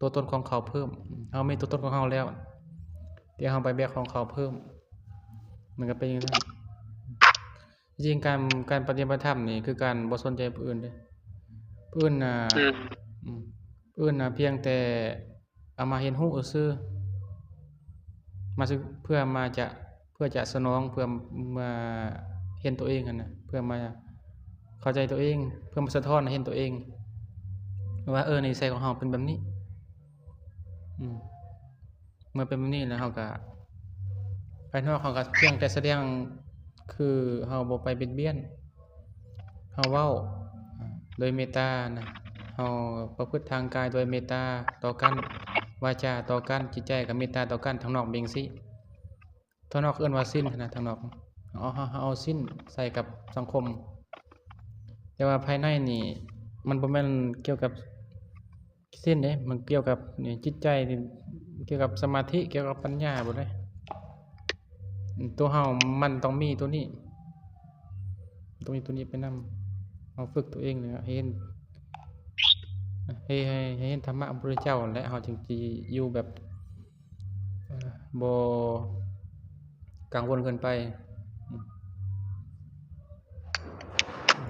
ຕົວຕົນຂອງເຂົາເພີ່ມ. ເຮົາມີຕົວຕົນຂອງເຮົາແລ້ວ ແຕ່ເຮົາໄປແບກຂອງເຂົາເພີ່ມ ມັນກໍເປັນຢ່າງນັ້ນ. ຈິງໆ ການ ການປະຕິບັດທຳນີ້ຄືການບໍ່ສົນໃຈຜູ້ອື່ນເດ້. ຜູ້ອື່ນນະ ອືມ ອືມ ຜູ້ອື່ນນະພຽງແຕ່ເອົາມາຮຽນຮູ້ຊື່ໆ ມາສຶກ ເພື່ອມາຈະ ເພື່ອຈະສະໜອງ ເພື່ອມາເຫັນຕົວເອງຫັ້ນນະ ເພື່ອມາເຂົ້າໃຈຕົວເອງ ເພື່ອມາສະທ້ອນໃຫ້ເຫັນຕົວເອງວ່າ ເອີ ນິໄສຂອງເຮົາເປັນແບບນີ້. ອືມ ເມື່ອເປັນແບບນີ້ແລ້ວ ເຮົາກະ ພາຍນອກເຮົາກະພຽງແຕ່ສະແດງ ຄືເຮົາບໍ່ໄປບຽດບຽນ ເຮົາເວົ້າໂດຍເມດຕານະ ເຮົາປະພຶດທາງກາຍໂດຍເມດຕາຕໍ່ກັນ ວາຈາຕໍ່ກັນ ຈິດໃຈກໍເມດຕາຕໍ່ກັນ ທາງນອກເປັນຈັ່ງຊີ້ ທາງນອກເອີ້ນວ່າສິນນະ ທາງນອກ ເຮົາ ເຮົາ ເຮົາເອົາສິນໃສ່ກັບສັງຄົມ ແຕ່ວ່າພາຍໃນນີ້ ມັນບໍ່ແມ່ນກ່ຽວກັບ ສິນເດ້ ມັນກ່ຽວກັບ ນີ້ ຈິດໃຈ ກ່ຽວກັບສະມາທິ ກ່ຽວກັບປັນຍາພຸ້ນເດ້. ຕົວເຮົາມັນຕ້ອງມີຕົວນີ້ ຕ້ອງມີຕົວນີ້ໄປນຳ ເຮົາຝຶກຕົວເອງນີ້ໃຫ້ເຫັນ ໃຫ້ ໃຫ້ ໃຫ້ເຫັນທຳມະຂອງພະພຸດທະເຈົ້າ ແລະ ເຮົາຈຶ່ງຊິຢູ່ແບບ ເອີ ບໍ່ກັງວົນເກີນໄປ ອືມ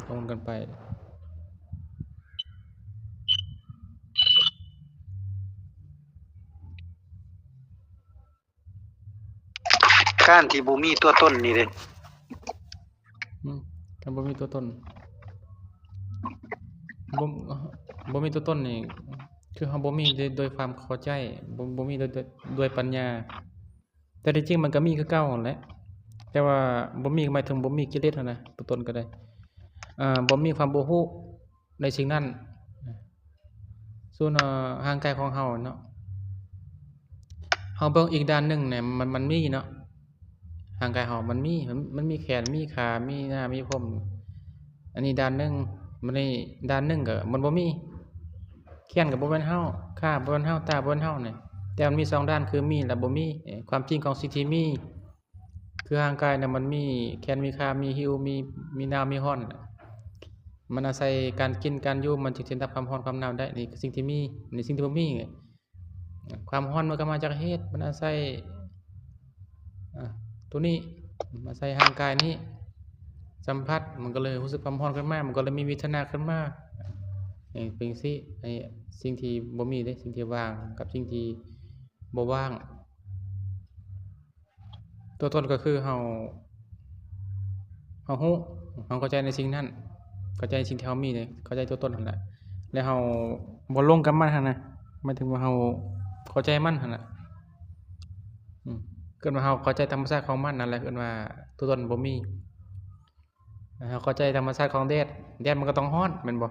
ກັງວົນເກີນໄປ. ການທີ່ບໍ່ມີຕົວຕົນນີ້ເດ້ ອືມ ການບໍ່ມີຕົວຕົນ ບໍ່ ບໍ່ມີຕົວຕົນນີ້ ຄືເຮົາບໍ່ມີໂດຍ ໂດຍຄວາມເຂົ້າໃຈ ບໍ່ ບໍ່ມີໂດຍ ໂດຍ ໂດຍປັນຍາ ແຕ່ທີ່ຈິງມັນກໍມີຄືເກົ່າຫັ້ນແຫຼະ ແຕ່ວ່າບໍ່ມີກໍໝາຍເຖິງບໍ່ມີກິເລດຫັ້ນນະ ຕົວຕົນກໍໄດ້ ເອີ ບໍ່ມີຄວາມບໍ່ຮູ້ ໃນສິ່ງນັ້ນ ສ່ວນ ເອີ ຮ່າງກາຍຂອງເຮົາເນາະ ເຮົາເບິ່ງອີກດ້ານໜຶ່ງແຫຼະ ມັນ ມັນມີເນາະ ຮ່າງກາຍເຮົາມັນມີ ມັນ ມັນມີແຂນ ມີຂາ ມີໜ້າ ມີຜົມ ອັນນີ້ດ້ານໜຶ່ງ ບັດນີ້ດ້ານໜຶ່ງກໍມັນບໍ່ມີ ແຂນກໍບໍ່ແມ່ນເຮົາ ຂາບໍ່ແມ່ນເຮົາ ຕາບໍ່ແມ່ນເຮົານີ້ ແຕ່ມັນມີສອງດ້ານ ຄືມີ ແລະ ບໍ່ມີ ຄວາມຈິງຂອງສິ່ງທີ່ມີ ຄືຮ່າງກາຍນະ ມັນມີແຂນ ມີຂາ ມີຫິວ ມີ ມີໜາວ ມີຮ້ອນ ມັນອາໄສການກິນການຢູ່ ມັນຈຶ່ງຊິດັບຄວາມຮ້ອນຄວາມໜາວໄດ້ ນີ້ຄືສິ່ງທີ່ມີ ນີ້ສິ່ງທີ່ບໍ່ມີ ຄວາມຮ້ອນມັນກໍມາຈາກເຫດ ມັນອາໄສ ອາ ໂຕນີ້ ອາໄສຮ່າງກາຍນີ້ສຳຜັດ ມັນກໍເລີຍຮູ້ສຶກຄວາມຮ້ອນຂຶ້ນມາ ມັນກໍເລີຍມີເວທະນາຂຶ້ນມາ ເປັນຈັ່ງຊີ້ ໄອ້ສິ່ງທີ່ບໍ່ມີເດ້ ສິ່ງທີ່ວ່າງກັບສິ່ງທີ່ບໍ່ວ່າງ. ຕົວຕົນກໍຄືເຮົາ ເຮົາຮູ້ ເຮົາເຂົ້າໃຈໃນສິ່ງນັ້ນ ເຂົ້າໃຈສິ່ງທີ່ເຮົາມີເດ້ ເຂົ້າໃຈຕົວຕົນຫັ້ນແຫຼະ ແລ້ວເຮົາບໍ່ຫຼົງກັບມັນຫັ້ນນະ ໝາຍເຖິງວ່າເຮົາເຂົ້າໃຈມັນຫັ້ນແຫຼະ ອືມ ເອີ້ນວ່າເຮົາເຂົ້າໃຈທຳມະຊາດຂອງມັນ ນັ້ນແຫຼະເອີ້ນວ່າຕົວຕົນບໍ່ມີ. ເຮົາເຂົ້າໃຈທຳມະຊາດຂອງແດດ ແດດມັນກໍຕ້ອງຮ້ອນແມ່ນບໍ່?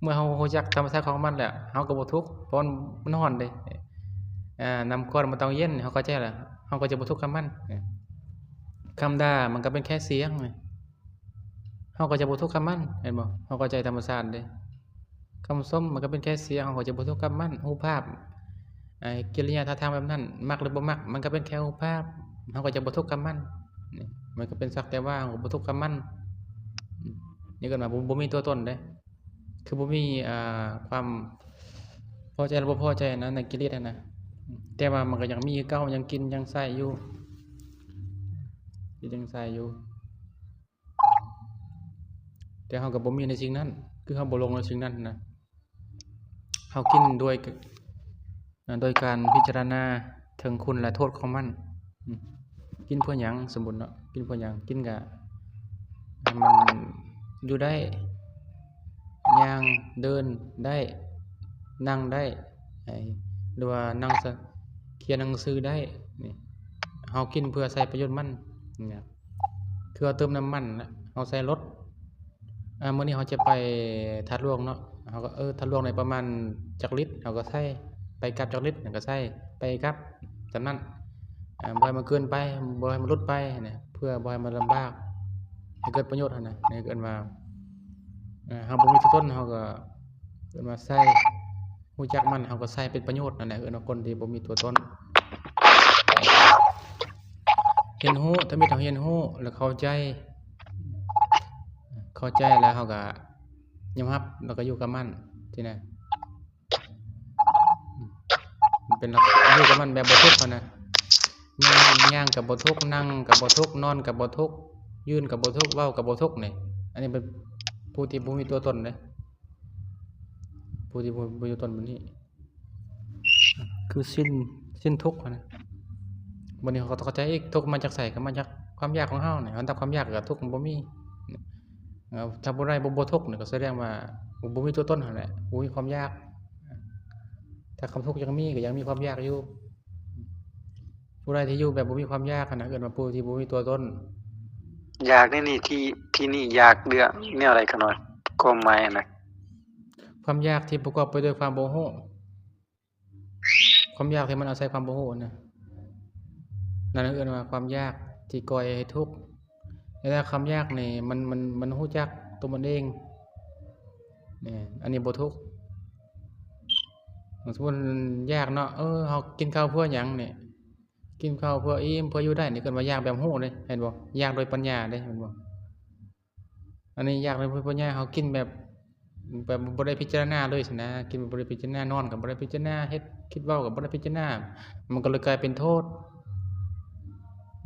ເມື່ອເຮົາຮູ້ຈັກທຳມະຊາດຂອງມັນແລ້ວ ເຮົາກໍບໍ່ທຸກ ເພາະມັນຮ້ອນເດ້ ອາ ນ້ຳກ້ອນມັນຕ້ອງເຢັນ ເຮົາເຂົ້າໃຈແລ້ວ ເຮົາກໍຈະບໍ່ທຸກກັບມັນ. ຄຳດ່າມັນກໍເປັນແຄ່ສຽງ ເຮົາກໍຈະບໍ່ທຸກກັບມັນ ແມ່ນບໍ່? ເຮົາເຂົ້າໃຈທຳມະຊາດເດ້. ຄຳຊົມມັນກໍເປັນແຄ່ສຽງ ເຮົາກໍຈະບໍ່ທຸກກັບມັນ. ຮູບພາບ ອາ ກິລິຍາທ່າທາງແບບນັ້ນ ມັກຫຼືບໍ່ມັກ ມັນກໍເປັນແຄ່ຮູບພາບ ເຮົາກໍຈະບໍ່ທຸກກັບມັນ. ນີ້ ມັນກໍເປັນສັກແຕ່ວ່າ ເຮົາກໍບໍ່ທຸກກັບມັນ. ນີ້ເອີ້ນວ່າບໍ່ ບໍ່ມີຕົວຕົນເດ້ ຄືບໍ່ມີ ອາ ຄວາມພໍໃຈ ຫຼື ບໍ່ພໍໃຈນະ ໃນກິເລດຫັ້ນນະ ແຕ່ວ່າມັນກໍຍັງມີຄືເກົ່າ ຍັງກິນ ຍັງໃຊ້ຢູ່ ກິນ ຍັງໃຊ້ຢູ່. ແຕ່ເຮົາກໍບໍ່ມີໃນສິ່ງນັ້ນ ຄືເຮົາບໍ່ຫຼົງໃນສິ່ງນັ້ນນະ ເຮົາກິນດ້ວຍ ໂດຍການພິຈາລະນາເຖິງຄຸນ ແລະ ໂທດຂອງມັນ. ອືມ ກິນເພື່ອຫຍັງ? ສົມມຸດເນາະ ກິນເພື່ອຫຍັງ? ກິນກະໃຫ້ມັນຢູ່ໄດ້ ຍ່າງເດີນໄດ້ ນັ່ງໄດ້ ໃຫ້ ຫຼືວ່ານັ່ງ ຂຽນໜັງສືໄດ້. ນີ້ ເຮົາກິນເພື່ອໃຊ້ປະໂຫຍດມັນ ນີ້ນະ ຄືເຮົາເຕີມນ້ຳມັນນະ ເຮົາໃສ່ລົດ ອາ ມື້ນີ້ເຮົາຈະໄປທາດຫຼວງເນາະ ເຮົາກໍ ເອີ ທະລວງໄດ້ປະມານຈັກລິດ ເຮົາກໍໃສ່ ໄປກັບຈັກລິດ ເຮົາກໍໃສ່ ໄປກັບສ່ຳນັ້ນ ອາ ບໍ່ໃຫ້ມັນເກີນໄປ ບໍ່ໃຫ້ມັນຫຼຸດໄປນະ ເພື່ອບໍ່ໃຫ້ມັນລຳບາກ ໃຫ້ເກີດປະໂຫຍດຫັ້ນນະ ນີ້ເອີ້ນວ່າ ອາ ເຮົາບໍ່ມີຕົວຕົນ ເຮົາກໍເອີ້ນວ່າໃສ່ ຮູ້ຈັກມັນ ເຮົາກໍໃສ່ເປັນປະໂຫຍດ ນັ້ນແຫຼະ ເອີ້ນວ່າຄົນທີ່ບໍ່ມີຕົວຕົນ. ຮຽນຮູ້ ທຳອິດເຮົາຮຽນຮູ້ ແລ້ວເຂົ້າໃຈ ເຂົ້າໃຈແລ້ວເຮົາກໍຍອມຮັບ ແລ້ວກໍຢູ່ກັບມັນຊີ້ນະ ມັນເປັນຫຼັກ ຢູ່ກັບມັນແບບບໍ່ທຸກຫັ້ນນະ ຍ່າງ ຍ່າງກໍບໍ່ທຸກ ນັ່ງກໍບໍ່ທຸກ ນອນກໍບໍ່ທຸກ ຢືນກໍບໍ່ທຸກ ເວົ້າກໍບໍ່ທຸກນີ້ ອັນນີ້ເປັນຜູ້ທີ່ບໍ່ມີຕົວຕົນເດ້ ຜູ້ທີ່ບໍ່ ບໍ່ມີຕົວຕົນແບບນີ້ ຄືສິ້ນ ສິ້ນທຸກຫັ້ນນະ ບັດນີ້ເຮົາກໍຕ້ອງເຂົ້າໃຈອີກ ທຸກມາຈາກໃສ? ກໍມາຈາກຄວາມຢາກຂອງເຮົານີ້ ເຮົາດັບຄວາມຢາກ ກໍທຸກມັນບໍ່ມີ ເອີ ຖ້າຜູ້ໃດບໍ່ ບໍ່ທຸກນີ້ ກໍສະແດງວ່າບໍ່ ບໍ່ມີຕົວຕົນຫັ້ນແຫຼະ ບໍ່ມີຄວາມຢາກ ຖ້າຄວາມທຸກຍັງມີ ກໍຍັງມີຄວາມຢາກຢູ່ ຜູ້ໃດທີ່ຢູ່ແບບບໍ່ມີຄວາມຢາກຫັ້ນນະ ເອີ້ນວ່າຜູ້ທີ່ບໍ່ມີຕົວຕົນ. ຢາກໃນນີ້ ທີ່ ທີ່ນີ້ຢາກເລື່ອງແນວໃດຂະນ້ອຍ? ຄວາມໝາຍຫັ້ນນະ ຄວາມຢາກທີ່ປະກອບໄປດ້ວຍຄວາມບໍ່ຮູ້ ຄວາມຢາກທີ່ມັນອາໄສຄວາມບໍ່ຮູ້ນະ ນັ້ນເອີ້ນວ່າຄວາມຢາກທີ່ກໍ່ໃຫ້ທຸກ ແລະ ຄວາມຢາກນີ້ມັນ ມັນ ມັນຮູ້ຈັກຕົວມັນເອງ ນີ້ ອັນນີ້ບໍ່ທຸກ. ສົມມຸດຢາກເນາະ ເອີ ເຮົາກິນເຂົ້າເພື່ອຫຍັງນີ້ ກິນເຂົ້າເພື່ອອີ່ມ ເພື່ອຢູ່ໄດ້ ນີ້ເອີ້ນວ່າຢາກແບບຮູ້ເດ້ ເຫັນບໍ່? ຢາກໂດຍປັນຍາເດ້ ເຫັນບໍ່? ອັນນີ້ຢາກໂດຍ ໂດຍປັນຍາ ເຮົາກິນແບບ ແບບບໍ່ໄດ້ພິຈາລະນາເລີຍຊີ້ນະ ກິນແບບບໍ່ໄດ້ພິຈາລະນາ ນອນກໍບໍ່ໄດ້ພິຈາລະນາ ເຮັດ ຄິດເວົ້າກໍບໍ່ໄດ້ພິຈາລະນາ ມັນກໍເລີຍກາຍເປັນໂທດ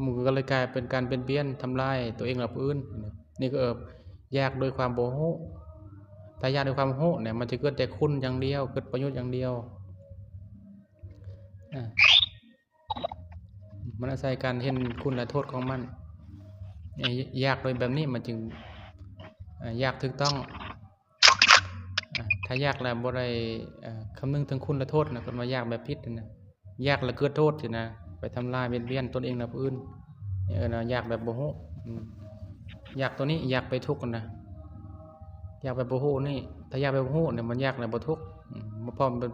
ມັນກໍເລີຍກາຍເປັນການບຽດບຽນ ທຳລາຍຕົວເອງ ແລະ ຜູ້ອື່ນ. ນີ້ຄືຢາກໂດຍຄວາມບໍ່ຮູ້ ຖ້າຢາກໂດຍຄວາມຮູ້ນີ້ ມັນຈະເກີດແຕ່ຄຸນຢ່າງດຽວ ເກີດປະໂຫຍດຢ່າງດຽວ ອາ ມັນອາໄສການເຫັນຄຸນ ແລະ ໂທດຂອງມັນ. ຢາກໂດຍແບບນີ້ມັນຈຶ່ງ ອາ ຢາກຖືກຕ້ອງ. ອາ ຖ້າຢາກແລ້ວບໍ່ໄດ້ ອາ ຄຳນຶງເຖິງຄຸນ ແລະ ໂທດນະ ເອີ້ນວ່າຢາກແບບຜິດນະ ຢາກແລ້ວເກີດໂທດຊີ້ນະ ໄປທຳລາຍບຽດບຽນຕົນເອງ ແລະ ຜູ້ອື່ນ ນີ້ເອີ້ນວ່າຢາກແບບບໍ່ຮູ້. ຢາກໂຕນີ້ ຢາກໄປທຸກຫັ້ນນະ ຢາກແບບບໍ່ຮູ້ນີ້ ຖ້າຢາກແບບຮູ້ນີ້ ມັນຢາກແລ້ວບໍ່ທຸກ ເພາະມັນ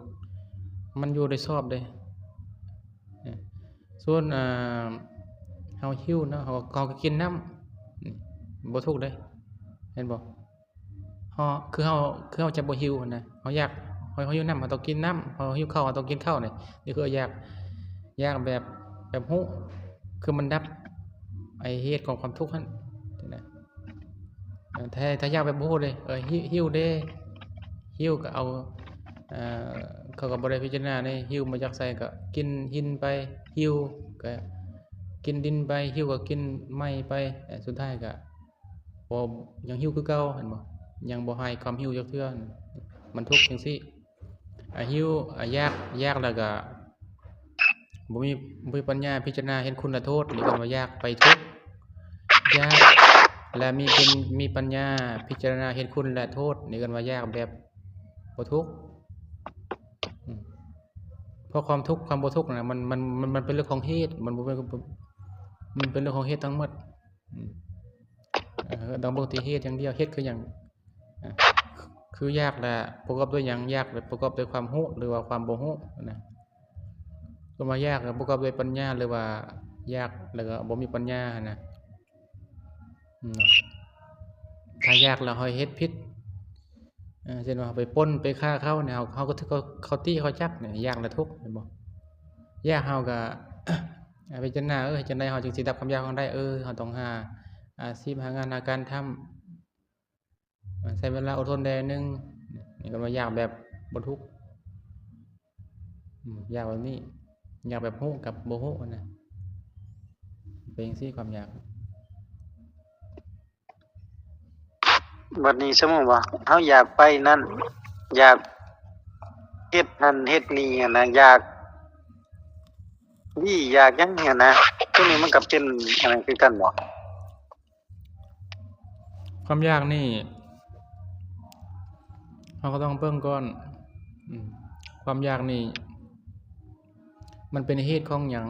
ມັນຢູ່ໂດຍຊອບເດ້. ສ່ວນ ເຮົາຫິວເນາະ ເຮົາ ເຮົາກໍກິນນ້ຳ ບໍ່ທຸກເດ້ ເຫັນບໍ່? ເຮົາ ຄືເຮົາ ຄືເຮົາຈະບໍ່ຫິວຫັ້ນນະ ເຮົາຢາກ ເຮົາ ເຮົາຫິວນ້ຳ ເຮົາຕ້ອງກິນນ້ຳ ເຮົາຫິວເຂົ້າ ເຮົາຕ້ອງກິນເຂົ້ານີ້ ນີ້ຄືຢາກ ຢາກແບບ ແບບຮູ້ ຄືມັນດັບໄອ້ເຫດຂອງຄວາມທຸກຫັ້ນນະ. ເອີ ຖ້າ ຖ້າຢາກແບບບໍ່ຮູ້ເດ້ ເອີ ຫິ ຫິວເດ້ ຫິວກໍເອົາ ເອີ ເຂົາກໍບໍ່ໄດ້ພິຈາລະນາເດ້ ຫິວມາຈາກໃສກໍກິນຫີນໄປ ຫິວກໍກິນດິນໄປ ຫິວກໍກິນໄມ້ໄປ ແລະ ສຸດທ້າຍກໍບໍ່ ຍັງຫິວຄືເກົ່າ ເຫັນບໍ່? ຍັງບໍ່ຫາຍຄວາມຫິວຈັກເທື່ອ ມັນທຸກຈັ່ງຊີ້. ອາ ຫິວ ອາ ຢາກ ຢາກແລ້ວກໍບໍ່ມີ ບໍ່ມີປັນຍາພິຈາລະນາເຫັນຄຸນ ແລະ ໂທດ ນີ້ເອີ້ນວ່າຢາກໄປທຸກ. ຢາກ ແລະ ມີ ເປັນ ມີປັນຍາພິຈາລະນາເຫັນຄຸນ ແລະ ໂທດ ນີ້ເອີ້ນວ່າຢາກແບບບໍ່ທຸກ. ອືມ ເພາະຄວາມທຸກ ຄວາມບໍ່ທຸກນະ ມັນ ມັນ ມັນ ມັນເປັນເລື່ອງຂອງເຫດ ມັນບໍ່ແມ່ນ ມັນເປັນເລື່ອງຂອງເຫດທັງໝົດ. ອືມ ເອີ ຕ້ອງເບິ່ງທີ່ເຫດຢ່າງດຽວ ເຫດຄືຫຍັງ? ອາ ຄືຢາກລະປະກອບດ້ວຍຫຍັງ? ຢາກປະກອບດ້ວຍຄວາມຮູ້ ຫຼືວ່າຄວາມບໍ່ຮູ້ນະ? ສ່ວນວ່າຢາກປະກອບດ້ວຍປັນຍາ ຫຼືວ່າຢາກແລ້ວກໍບໍ່ມີປັນຍາຫັ້ນນະ. ອືມ ຖ້າຢາກແລ້ວເຮົາເຮັດຜິດ ເອີ ເຊັ່ນວ່າເຮົາໄປປຸ້ນໄປຂ້າເຂົານີ້ ເຮົາ ເຮົາກໍຖືກເຂົາ ເຂົາຕິເຂົາຈັບນີ້ ຢາກແລ້ວທຸກ ແມ່ນບໍ່? ຢາກເຮົາກໍ ອາ ພິຈາລະນາ ເອີ ເຮັດຈັ່ງໃດເຮົາຈຶ່ງຊິດັບຄວາມຢາກຂອງໄດ້? ເອີ ເຮົາຕ້ອງຫາອາຊີບ ຫາງານ ຫາການທຳ ໃຊ້ເວລາອົດທົນແດ່ໜຶ່ງ ນີ້ກໍວ່າຢາກແບບບໍ່ທຸກ. ອືມ ຢາກແບບນີ້ ຢາກແບບຮູ້ກັບບໍ່ຮູ້ນະ ເປັນຈັ່ງຊີ້ຄວາມຢາກ. ບັດນີ້ສົມມຸດວ່າເຮົາຢາກໄປນັ້ນ ຢາກເຮັດຫັ້ນເຮັດນີ້ຫັ້ນນະ ຢາກ ນີ້ຢາກຫຍັງຫັ້ນນະ ໂຕນີ້ມັນກໍເປັນອັນນັ້ນຄືກັນບໍ? ຄວາມຢາກນີ້ ເຮົາກໍຕ້ອງເບິ່ງກ່ອນ ອືມ ຄວາມຢາກນີ້ ມັນເປັນເຫດຂອງຫຍັງ?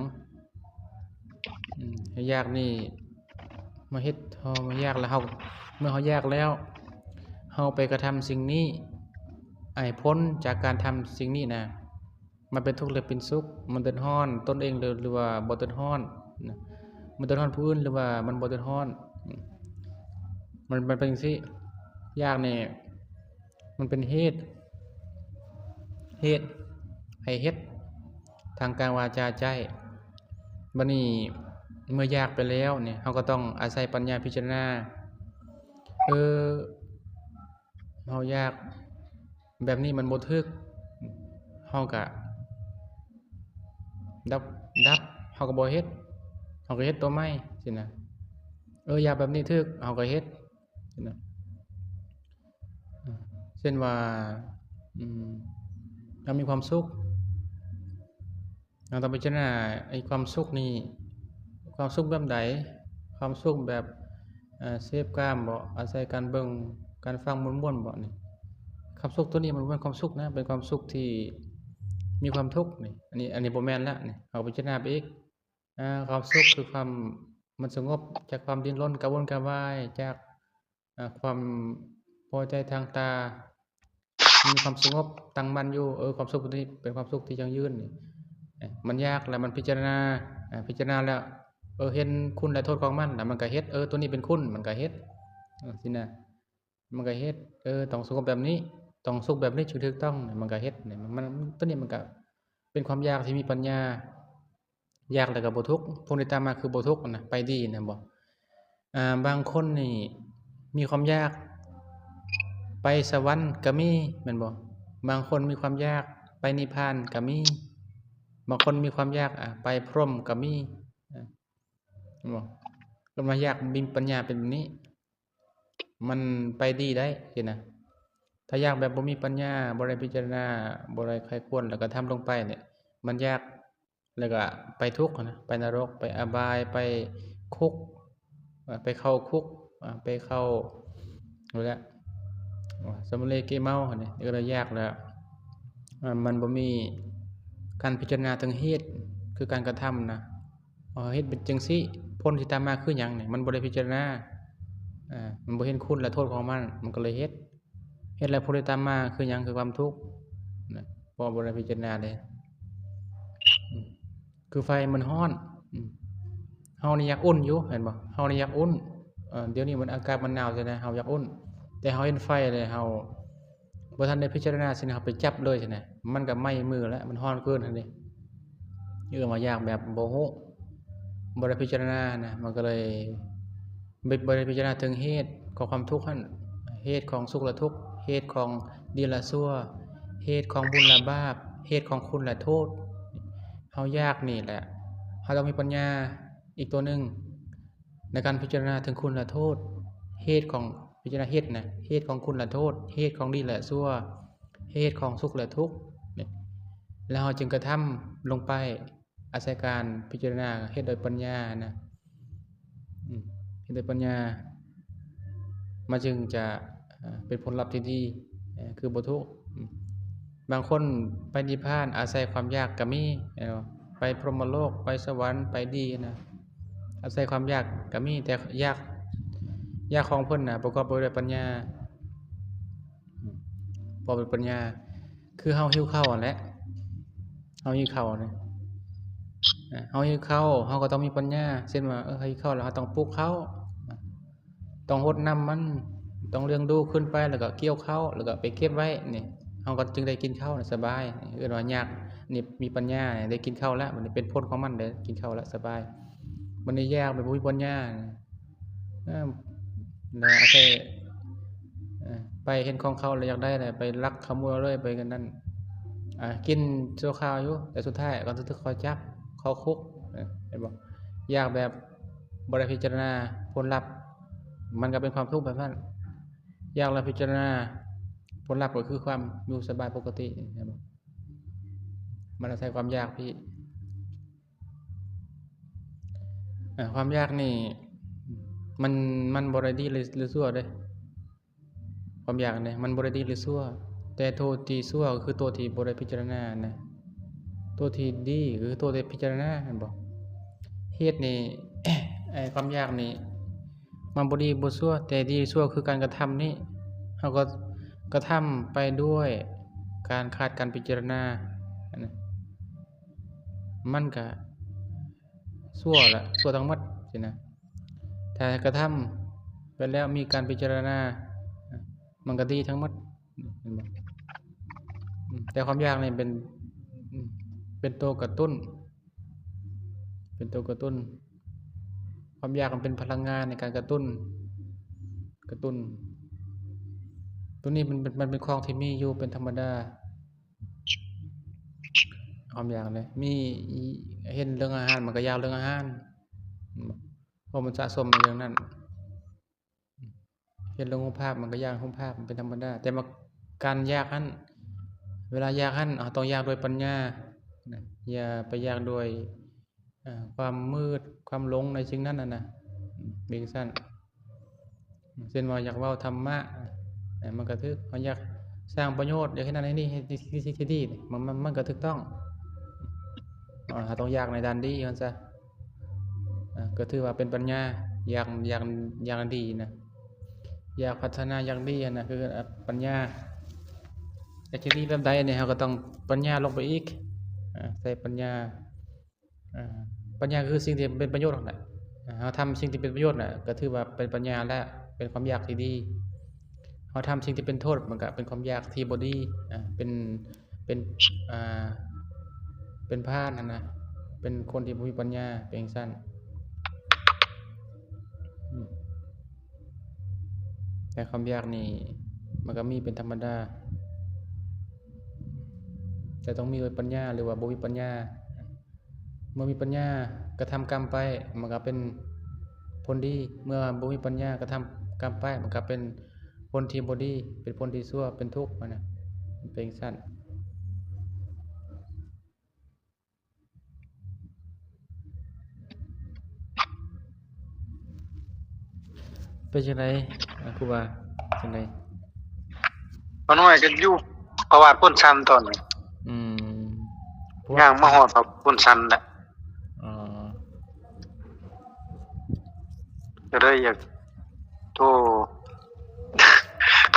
ອືມ ຢາກນີ້ມາເຮັດ ເຮົາຢາກແລ້ວ ເຮົາ ເມື່ອເຮົາຢາກແລ້ວ ເຮົາໄປກະທຳສິ່ງນີ້ ໄອ້ຜົນຈາກການທຳສິ່ງນີ້ນະ ມັນເປັນທຸກ ຫຼືເປັນສຸກ, ມັນເດືອດຮ້ອນຕົນເອງ ຫຼື ຫຼືວ່າບໍ່ເດືອດຮ້ອນນະ, ມັນເດືອດຮ້ອນຜູ້ອື່ນ ຫຼືວ່າມັນບໍ່ເດືອດຮ້ອນ. ອາ ມັນ ມັນເປັນຈັ່ງຊີ້. ຢາກນີ້ ມັນເປັນເຫດ ເຫດໃຫ້ເຮັດ ທາງກາຍ ວາຈາ ໃຈ. ບັດນີ້ເມື່ອຢາກໄປແລ້ວນີ້ ເຮົາກໍຕ້ອງອາໄສປັນຍາພິຈາລະນາ ເອີ ເຮົາຢາກແບບນີ້ມັນບໍ່ຖືກ ເຮົາກະດັບ ດັບ ເຮົາກໍບໍ່ເຮັດ ເຮົາກໍເຮັດຕົວໃໝ່ຊີ້ນະ. ເອີ ຢາກແບບນີ້ຖືກ ເຮົາກໍເຮັດຊີ້ນະ. ເຊັ່ນວ່າ ອືມ ເຮົາມີຄວາມສຸກ ເຮົາຕ້ອງພິຈາລະນາ ໄອ້ຄວາມສຸກນີ້ ຄວາມສຸກແບບໃດ? ຄວາມສຸກແບບ ເອີ ເສບກາມບໍ? ອາໄສການເບິ່ງການຟັງມ່ວນໆບໍນີ້? ຄວາມສຸກຕົວນີ້ມັນບໍ່ແມ່ນຄວາມສຸກນະ ເປັນຄວາມສຸກທີ່ມີຄວາມທຸກນີ້. ອັນນີ້ ອັນນີ້ບໍ່ແມ່ນລະນີ້ ເຮົາພິຈາລະນາໄປອີກ. ອາ ຄວາມສຸກຄືຄວາມ ມັນສະຫງົບຈາກຄວາມດີ້ນລົນກະວົນກະວາຍ ຈາກ ອາ ຄວາມພໍໃຈທາງຕາ ມີຄວາມສະຫງົບຕັ້ງໝັ້ນຢູ່. ເອີ ຄວາມສຸກຕົວນີ້ເປັນຄວາມສຸກທີ່ຢັ້ງຢືນນີ້. ເອີ ມັນຢາກແລ້ວມັນພິຈາລະນາ ອາ ພິຈາລະນາແລ້ວ ເອີ ເຫັນຄຸນ ແລະ ໂທດຂອງມັນ ແລ້ວມັນກໍເຮັດ. ເອີ ຕົວນີ້ເປັນຄຸນ ມັນກໍເຮັດ ເອີ ຊີ້ນະ ມັນກໍເຮັດ. ເອີ ຕ້ອງສະຫງົບແບບນີ້ ຕ້ອງສຸກແບບນີ້ຈຶ່ງຖືກຕ້ອງ ມັນກໍເຮັດ. ມັນ ຕົວນີ້ມັນກໍເປັນຄວາມຢາກທີ່ມີປັນຍາ. ຢາກແລ້ວກໍບໍ່ທຸກ ຜົນທີ່ຕາມມາຄືບໍ່ທຸກນະ ໄປດີນະບໍ. ອາ ບາງຄົນນີ້ມີຄວາມຢາກໄປສະຫວັນກໍມີແມ່ນບໍ່? ບາງຄົນມີຄວາມຢາກໄປນິບພານກໍມີ. ບາງຄົນມີຄວາມຢາກ ອາ ໄປພົມກໍມີ ອາ ແມ່ນບໍ່? ເພິ່ນວ່າຢາກມີປັນຍາເປັນແບບນີ້ ມັນໄປດີໄດ້ຊີ້ນະ. ຖ້າຢາກແບບບໍ່ມີປັນຍາ ບໍ່ໄດ້ພິຈາລະນາ ບໍ່ໄດ້ໃຄ່ຄວນ ແລ້ວກະທຳລົງໄປນີ້ ມັນຢາກ ແລ້ວກະໄປທຸກຫັ້ນນະ ໄປນະລົກ ໄປອະບາຍ ໄປຄຸກ ເອີ ໄປເຂົ້າຄຸກ ເອີ ໄປເຂົ້າ ນັ້ນແຫຼະ ສຳເລເກເມົາຫັ້ນນີ້ ເອີ ແລ້ວຢາກແລ້ວ ມັນບໍ່ມີການພິຈາລະນາເຖິງເຫດ ຄືການກະທຳນະ. ເຮົາເຮັດເປັນຈັ່ງຊີ້ ຜົນທີ່ຕາມມາຄືຫຍັງນີ້ ມັນບໍ່ໄດ້ພິຈາລະນາ ເອີ ມັນບໍ່ເຫັນຄຸນ ແລະ ໂທດຂອງມັນ ມັນກໍເລີຍເຮັດ ເຮັດແລ້ວຜົນທີ່ຕາມມາຄືຫຍັງ? ຄືຄວາມທຸກນະ ເພາະບໍ່ໄດ້ພິຈາລະນາເດ້. ອືມ ຄືໄຟມັນຮ້ອນ ອືມ ເຮົານີ້ຢາກອຸ່ນຢູ່ ແມ່ນບໍ່? ເຮົານີ້ຢາກອຸ່ນ ເອີ ດຽວນີ້ມັນອາກາດມັນໜາວຊີ້ນະ ເຮົາຢາກອຸ່ນ ແຕ່ເຮົາເຫັນໄຟແລ້ວ ເຮົາບໍ່ທັນໄດ້ພິຈາລະນາຊີ້ນະ ເຮົາໄປຈັບເລີຍຊີ້ນະ ມັນກໍໄໝ້ມືແລ້ວ ມັນຮ້ອນເກີນຫັ້ນເດ້. ເອີ້ນວ່າຢາກແບບບໍ່ຮູ້ ບໍ່ໄດ້ພິຈາລະນານະ ມັນກໍເລີຍ ບໍ່ ບໍ່ໄດ້ພິຈາລະນາເຖິງເຫດຂອງຄວາມທຸກຫັ້ນ ເຫດຂອງສຸກ ແລະ ທຸກ ເຫດຂອງດີ ແລະ ຊົ່ວ ເຫດຂອງບຸນ ແລະ ບາບ ເຫດຂອງຄຸນ ແລະ ໂທດ. ເຮົາຢາກນີ້ແຫຼະ ເຮົາຕ້ອງມີປັນຍາອີກຕົວໜຶ່ງ ໃນການພິຈາລະນາເຖິງຄຸນ ແລະ ໂທດ ເຫດຂອງ ພິຈາລະນາເຫດນະ ເຫດຂອງຄຸນ ແລະ ໂທດ ເຫດຂອງດີ ແລະ ຊົ່ວ ເຫດຂອງສຸກ ແລະ ທຸກ ແລ້ວເຮົາຈຶ່ງກະທຳລົງໄປ ອາໄສການພິຈາລະນາເຮັດໂດຍປັນຍານະ ອືມ ເຮັດໂດຍປັນຍາ ມັນຈຶ່ງຈະ ເປັນຜົນລັບທີ່ດີ ເອີ ຄືບໍ່ທຸກ. ອືມ ບາງຄົນໄປນິບພານອາໄສຄວາມຢາກກໍມີ ເອີ ໄປພົມມະໂລກ ໄປສະຫວັນ ໄປດີນະ ອາໄສຄວາມຢາກກໍມີ ແຕ່ຢາກ ຢາກຂອງເພິ່ນນະປະກອບໄປດ້ວຍປັນຍາ ອືມ ປະກອບດ້ວຍປັນຍາ ຄືເຮົາຫິວເຂົ້າຫັ້ນແຫຼະ ເຮົາຫິວເຂົ້ານີ້ ເຮົາຫິວເຂົ້າ ເຮົາກໍຕ້ອງມີປັນຍາ ເຊັ່ນວ່າ ເອີ ເຮົາຫິວເຂົ້າແລ້ວ ເຮົາຕ້ອງປຸກເຂົ້າ ຕ້ອງຫົດນ້ຳມັນ ຕ້ອງລ້ຽງດູຂຶ້ນໄປ ແລ້ວກໍກ່ຽວເຂົ້າ ແລ້ວກໍໄປເກັບໄວ້ນີ້ ເຮົາກໍຈຶ່ງໄດ້ກິນເຂົ້າສະບາຍ ເອີ້ນວ່າຍາກນີ້ ມີປັນຍາໄດ້ກິນເຂົ້າແລ້ວ ບັດນີ້ເປັນຜົນຂອງມັນ ໄດ້ກິນເຂົ້າແລ້ວສະບາຍ. ບັດນີ້ຢາກແບບບໍ່ມີປັນຍາ ເອີ ແລ້ວອາໄສ ເອີ ໄປເຫັນຂອງເຂົາແລ້ວຢາກໄດ້ ແລ້ວໄປລັກຂະໂມຍເອົາເລີຍ ໄປກັນນັ້ນ ອາ ກິນຊົ່ວຄາວຢູ່ ແຕ່ສຸດທ້າຍກໍຖືກເຂົາຈັບ ເຂົ້າຄຸກ ເຫັນບໍ່? ຢາກແບບບໍ່ໄດ້ພິຈາລະນາຜົນລັບ ມັນກໍເປັນຄວາມທຸກແບບນັ້ນ. ຢາກແລ້ວພິຈາລະນາຜົນລັບ ກໍຄືຄວາມຢູ່ສະບາຍປົກກະຕິ ເຫັນບໍ່? ມັນອາໄສຄວາມຢາກພີ້. ອາ ຄວາມຢາກນີ້ ມັນ ມັນບໍ່ໄດ້ດີ ຫຼື ຫຼື ຊົ່ວເດ້ ຄວາມຢາກນີ້ ມັນບໍ່ໄດ້ດີ ຫຼື ຊົ່ວ ແຕ່ໂຕທີ່ຊົ່ວກໍຄືໂຕທີ່ບໍ່ໄດ້ພິຈາລະນານະ ໂຕທີ່ດີກໍຄືໂຕທີ່ພິຈາລະນາ ແມ່ນບໍ່? ເຫດນີ້ ຄວາມຢາກນີ້ ມັນບໍ່ດີບໍ່ຊົ່ວ ແຕ່ດີຊົ່ວຄືການກະທຳນີ້ ເຮົາກໍກະທຳໄປດ້ວຍ ການຂາດການພິຈາລະນາ ອັນນັ້ນ ມັນກະຊົ່ວລະ ຊົ່ວທັງໝົດຊີ້ນະ. ຖ້າກະທຳໄປແລ້ວມີການພິຈາລະນາ ມັນກະດີທັງໝົດ ເຫັນບໍ່? ອືມ ແຕ່ຄວາມຢາກນີ້ເປັນ ເປັນໂຕກະຕຸ້ນ ເປັນໂຕກະຕຸ້ນ ຄວາມຢາກມັນເປັນພະລັງງານໃນການກະຕຸ້ນ ກະຕຸ້ນ ໂຕນີ້ມັນເປັນ ມັນເປັນຂອງທີ່ມີຢູ່ເປັນທຳມະດາ. ຄວາມຢາກເດ້ ມີ ເຫັນເລື່ອງອາຫານ ມັນກະຢາກເລື່ອງອາຫານ ເພາະມັນສະສົມໃນເລື່ອງນັ້ນ. ເຫັນເລື່ອງຮູບພາບ ມັນກະຢາກຮູບພາບ ມັນເປັນທຳມະດາ. ແຕ່ວ່າການຢາກຫັ້ນ ເວລາຢາກຫັ້ນ ເຮົາຕ້ອງຢາກດ້ວຍປັນຍານະ ຢ່າໄປຢາກດ້ວຍ ເອີ ຄວາມມືດ ຄວາມຫຼົງໃນສິ່ງນັ້ນນະ ເປັນຈັ່ງຊັ້ນ. ເຊັ່ນວ່າຢາກເວົ້າທຳມະ ເອີ ມັນກະຖືກ ເຮົາຢາກສ້າງປະໂຫຍດ ຢາກເຮັດນັ້ນເຮັດນີ້ ເຮັດສິ່ງທີ່ດີ ມັນ ມັນ ມັນກະຖືກຕ້ອງ ເຮົາຕ້ອງຢາກໃນດ້ານດີວ່າຊັ້ນຊະ ເອີ ກະຖືວ່າເປັນປັນຍາ ຢາກ ຢາກ ຢາກດີນະ ຢາກພັດທະນາ ຢາກດີຫັ້ນນະ ຄືປັນຍາ. ແຕ່ຈະດີແບບໃດນີ້ ເຮົາກະຕ້ອງປັນຍາລົງໄປອີກ ເອີ ໃສ່ປັນຍາ ອາ ປັນຍາຄືສິ່ງທີ່ເປັນປະໂຫຍດຫັ້ນແຫຼະ. ອາ ເຮົາທຳສິ່ງທີ່ເປັນປະໂຫຍດນະ ກະຖືວ່າເປັນປັນຍາແລ້ວ ເປັນຄວາມຢາກທີ່ດີ. ເຮົາທຳສິ່ງທີ່ເປັນໂທດ ມັນກະເປັນຄວາມຢາກທີ່ບໍ່ດີ ອາ ເປັນ ເປັນ ອາ ເປັນພານຫັ້ນນະ ເປັນຄົນທີ່ບໍ່ມີປັນຍາ ເປັນຈັ່ງຊັ້ນ. ອືມ ແຕ່ຄວາມຢາກນີ້ ມັນກະມີເປັນທຳມະດາ ແຕ່ຕ້ອງມີດ້ວຍປັນຍາ ຫຼືວ່າບໍ່ມີປັນຍາ. ເມື່ອມີປັນຍາກະທຳກຳໄປ ມັນກະເປັນຜົນດີ ເມື່ອບໍ່ມີປັນຍາກະທຳກຳໄປ ມັນກະເປັນຜົນທີ່ບໍ່ດີ ເປັນຜົນທີ່ຊົ່ວ ເປັນທຸກຫັ້ນນະ ເປັນຈັ່ງຊັ້ນ. ເປັນຈັ່ງໃດ ອາ ຄູບາ ຈັ່ງໃດ? ຂ້ານ້ອຍກະຢູ່ພະວາດໂພນຊັນຕອນນີ້ ອືມ ຍ່າງມາຮອດພະວາດໂພນຊັນແຫຼະ ອໍ ກະເລີຍຢາກໂທ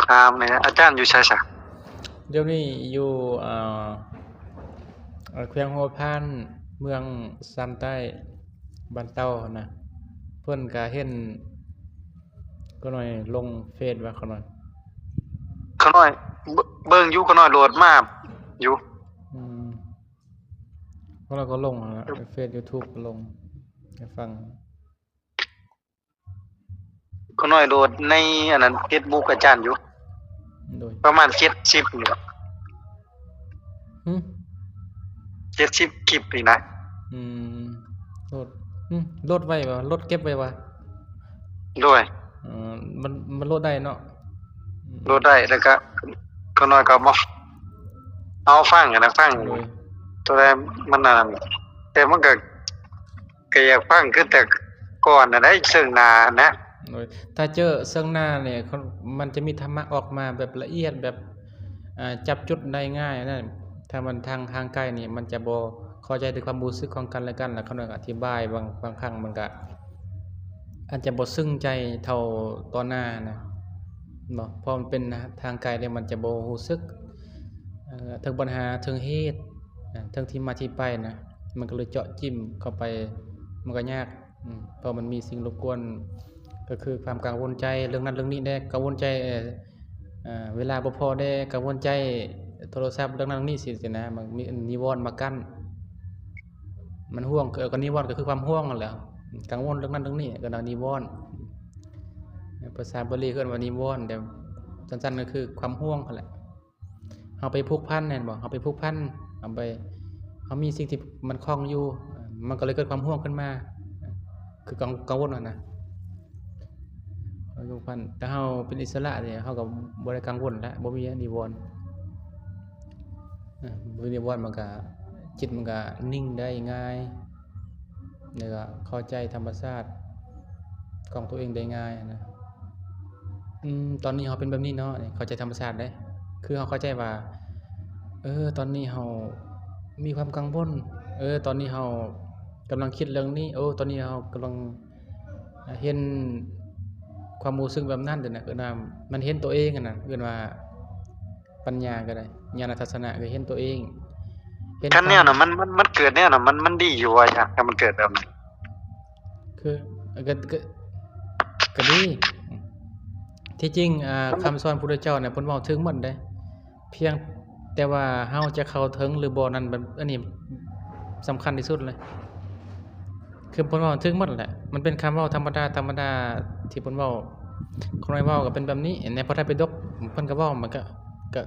ຖາມແດ່ ອາຈານຢູ່ໃສຊະ? ດຽວນີ້ຢູ່ ເອີ ແຂວງຫົວພັນ ເມືອງຊຳໃຕ້ ບ້ານເຕົ່າຫັ້ນນະ ເພິ່ນກະເຫັນ ຂ້ານ້ອຍລົງເຟສວ່າ ຂ້ານ້ອຍ ຂ້ານ້ອຍ ເບິ່ງຢູ່ ຂ້ານ້ອຍໂຫຼດມາຢູ່ ອືມ ຂ້ານ້ອຍກະລົງຫັ້ນລະ ເຟສ ຢູທູບ ກະລົງໃຫ້ຟັງ. ຂ້ານ້ອຍໂຫຼດໃນອັນນັ້ນ ເຟສບຸກອາຈານຢູ່ ໂດຍ ປະມານເຈັດສິບນີ້ແຫຼະ ຫຶ ເຈັດສິບຄລິບນີ້ນະ ອືມ ໂຫຼດ ຫຶ ໂຫຼດໄວ້ຫວາ ໂຫຼດເກັບໄວ້ຫວາ? ໂດຍ ເອີ ມັນ ມັນໂຫຼດໄດ້ເນາະ ໂຫຼດໄດ້ ແລ້ວກະຂ້ານ້ອຍກະເອົາມາ ເອົາຟັງຫັ້ນນະ ຟັງ ໂດຍ ໂຕໃດມັນອັນນັ້ນ ແຕ່ມັນກະ ກະຢາກຟັງຄືແຕ່ກ່ອນຫັ້ນໃດ໋ ເຊິ່ງໜ້າຫັ້ນນະ ໂດຍ ຖ້າເຈີເຊິ່ງໜ້ານີ້ ມັນຈະມີທຳມະອອກມາແບບລະອຽດ ແບບ ອາ ຈັບຈຸດໄດ້ງ່າຍຫັ້ນນະ ຖ້າມັນທາງ ທາງໄກນີ້ ມັນຈະບໍ່ເຂົ້າໃຈເຖິງຄວາມຮູ້ສຶກຂອງກັນແລະກັນ ແລ້ວຂ້ານ້ອຍອະທິບາຍ ບາງ ບາງຄັ້ງມັນກະອາດຈະບໍ່ຊຶ້ງໃຈເທົ່າຕໍ່ໜ້າຫັ້ນນະ ເນາະ ເພາະມັນເປັນທາງໄກແລ້ວ ມັນຈະບໍ່ຮູ້ສຶກ ເຖິງບັນຫາ ເຖິງເຫດ ເຖິງທີ່ມາທີ່ໄປນະ ມັນກະເລີຍເຈາະຈິ້ມເຂົ້າໄປ ມັນກະຍາກ ເພາະມັນມີສິ່ງລົບກວນ ກະຄືຄວາມກັງວົນໃຈເລື່ອງນັ້ນເລື່ອງນີ້ແດ່ ກັງວົນໃຈ ເອີ ເວລາບໍ່ພໍແດ່ ກັງວົນໃຈໂທລະສັບເລື່ອງນັ້ນເລື່ອງນີ້ຊີ້ນະ ມັນມີນິວອນມາກັ້ນ ມັນຫ່ວງ ກະນິວອນກະຄືຄວາມຫ່ວງຫັ້ນແຫຼະ ກັງວົນເລື່ອງນັ້ນເລື່ອງນີ້ ກະເອີ້ນວ່ານິວອນ ພາສາບາລີເອີ້ນວ່ານິວອນ ແຕ່ສັ້ນໆກະຄືຄວາມຫ່ວງຫັ້ນແຫຼະ. ເຮົາໄປຜູກພັນແມ່ນບໍ່? ເຮົາໄປຜູກພັນ ເຮົາໄປ ເຮົາມີສິ່ງທີ່ມັນຂ້ອງຢູ່ ມັນກະເລີຍເກີດຄວາມຫ່ວງຂຶ້ນມາ ຄືກັງ ກັງວົນຫັ້ນນະ ຜູກພັນ. ແຕ່ເຮົາເປັນອິດສະຫຼະນີ້ ເຮົາກະບໍ່ໄດ້ກັງວົນລະ ບໍ່ມີນິວອນ ບໍ່ມີນິວອນ ມັນກະ ຈິດມັນກະນິ່ງໄດ້ງ່າຍ ແລ້ວກະເຂົ້າໃຈທຳມະຊາດຂອງໂຕເອງໄດ້ງ່າຍນະ. ອືມ ຕອນນີ້ເຮົາເປັນແບບນີ້ເນາະ ເຂົ້າໃຈທຳມະຊາດເດ້ ຄືເຮົາເຂົ້າໃຈວ່າ ເອີ ຕອນນີ້ເຮົາມີຄວາມກັງວົນ ເອີ ຕອນນີ້ເຮົາກຳລັງຄິດເລື່ອງນີ້ ໂອ ຕອນນີ້ເຮົາກຳລັງເຫັນຄວາມຮູ້ສຶກແບບນັ້ນ ເອີ້ນວ່າມັນເຫັນໂຕເອງຫັ້ນນະ ເອີ້ນວ່າປັນຍາກະໄດ້. ຍານະທັດສະນະ ຄືເຫັນຕົວເອງ ເຫັນ ຄັນແນວນັ້ນ ຄວາມ ມັນ ມັນ ມັນເກີດແນວນັ້ນ ມັນ ມັນດີຢູ່ວ່າ ຢາກໃຫ້ມັນເກີດແບບນັ້ນ ຄື ກໍ ກໍ ກໍດີ ທີ່ຈິງ ອ່າ ມັນ ຄຳສອນພະພຸດທະເຈົ້ານະ ເພິ່ນເວົ້າເຖິງໝົດເດ້ ພຽງແຕ່ວ່າເຮົາຈະເຂົ້າເຖິງຫຼືບໍ່ນັ້ນ ແບບ ອັນນີ້ສຳຄັນທີ່ສຸດເລີຍ ຄືເພິ່ນເວົ້າເຖິງໝົດແຫຼະ ມັນເປັນຄຳເວົ້າທຳມະດາ ທຳມະດາທີ່ເພິ່ນເວົ້າ ຂ້ານ້ອຍເວົ້າກໍເປັນແບບນີ້ ໃນພະໄຕປິດົກເພິ່ນກໍເວົ້າ ມັນກໍ ກໍ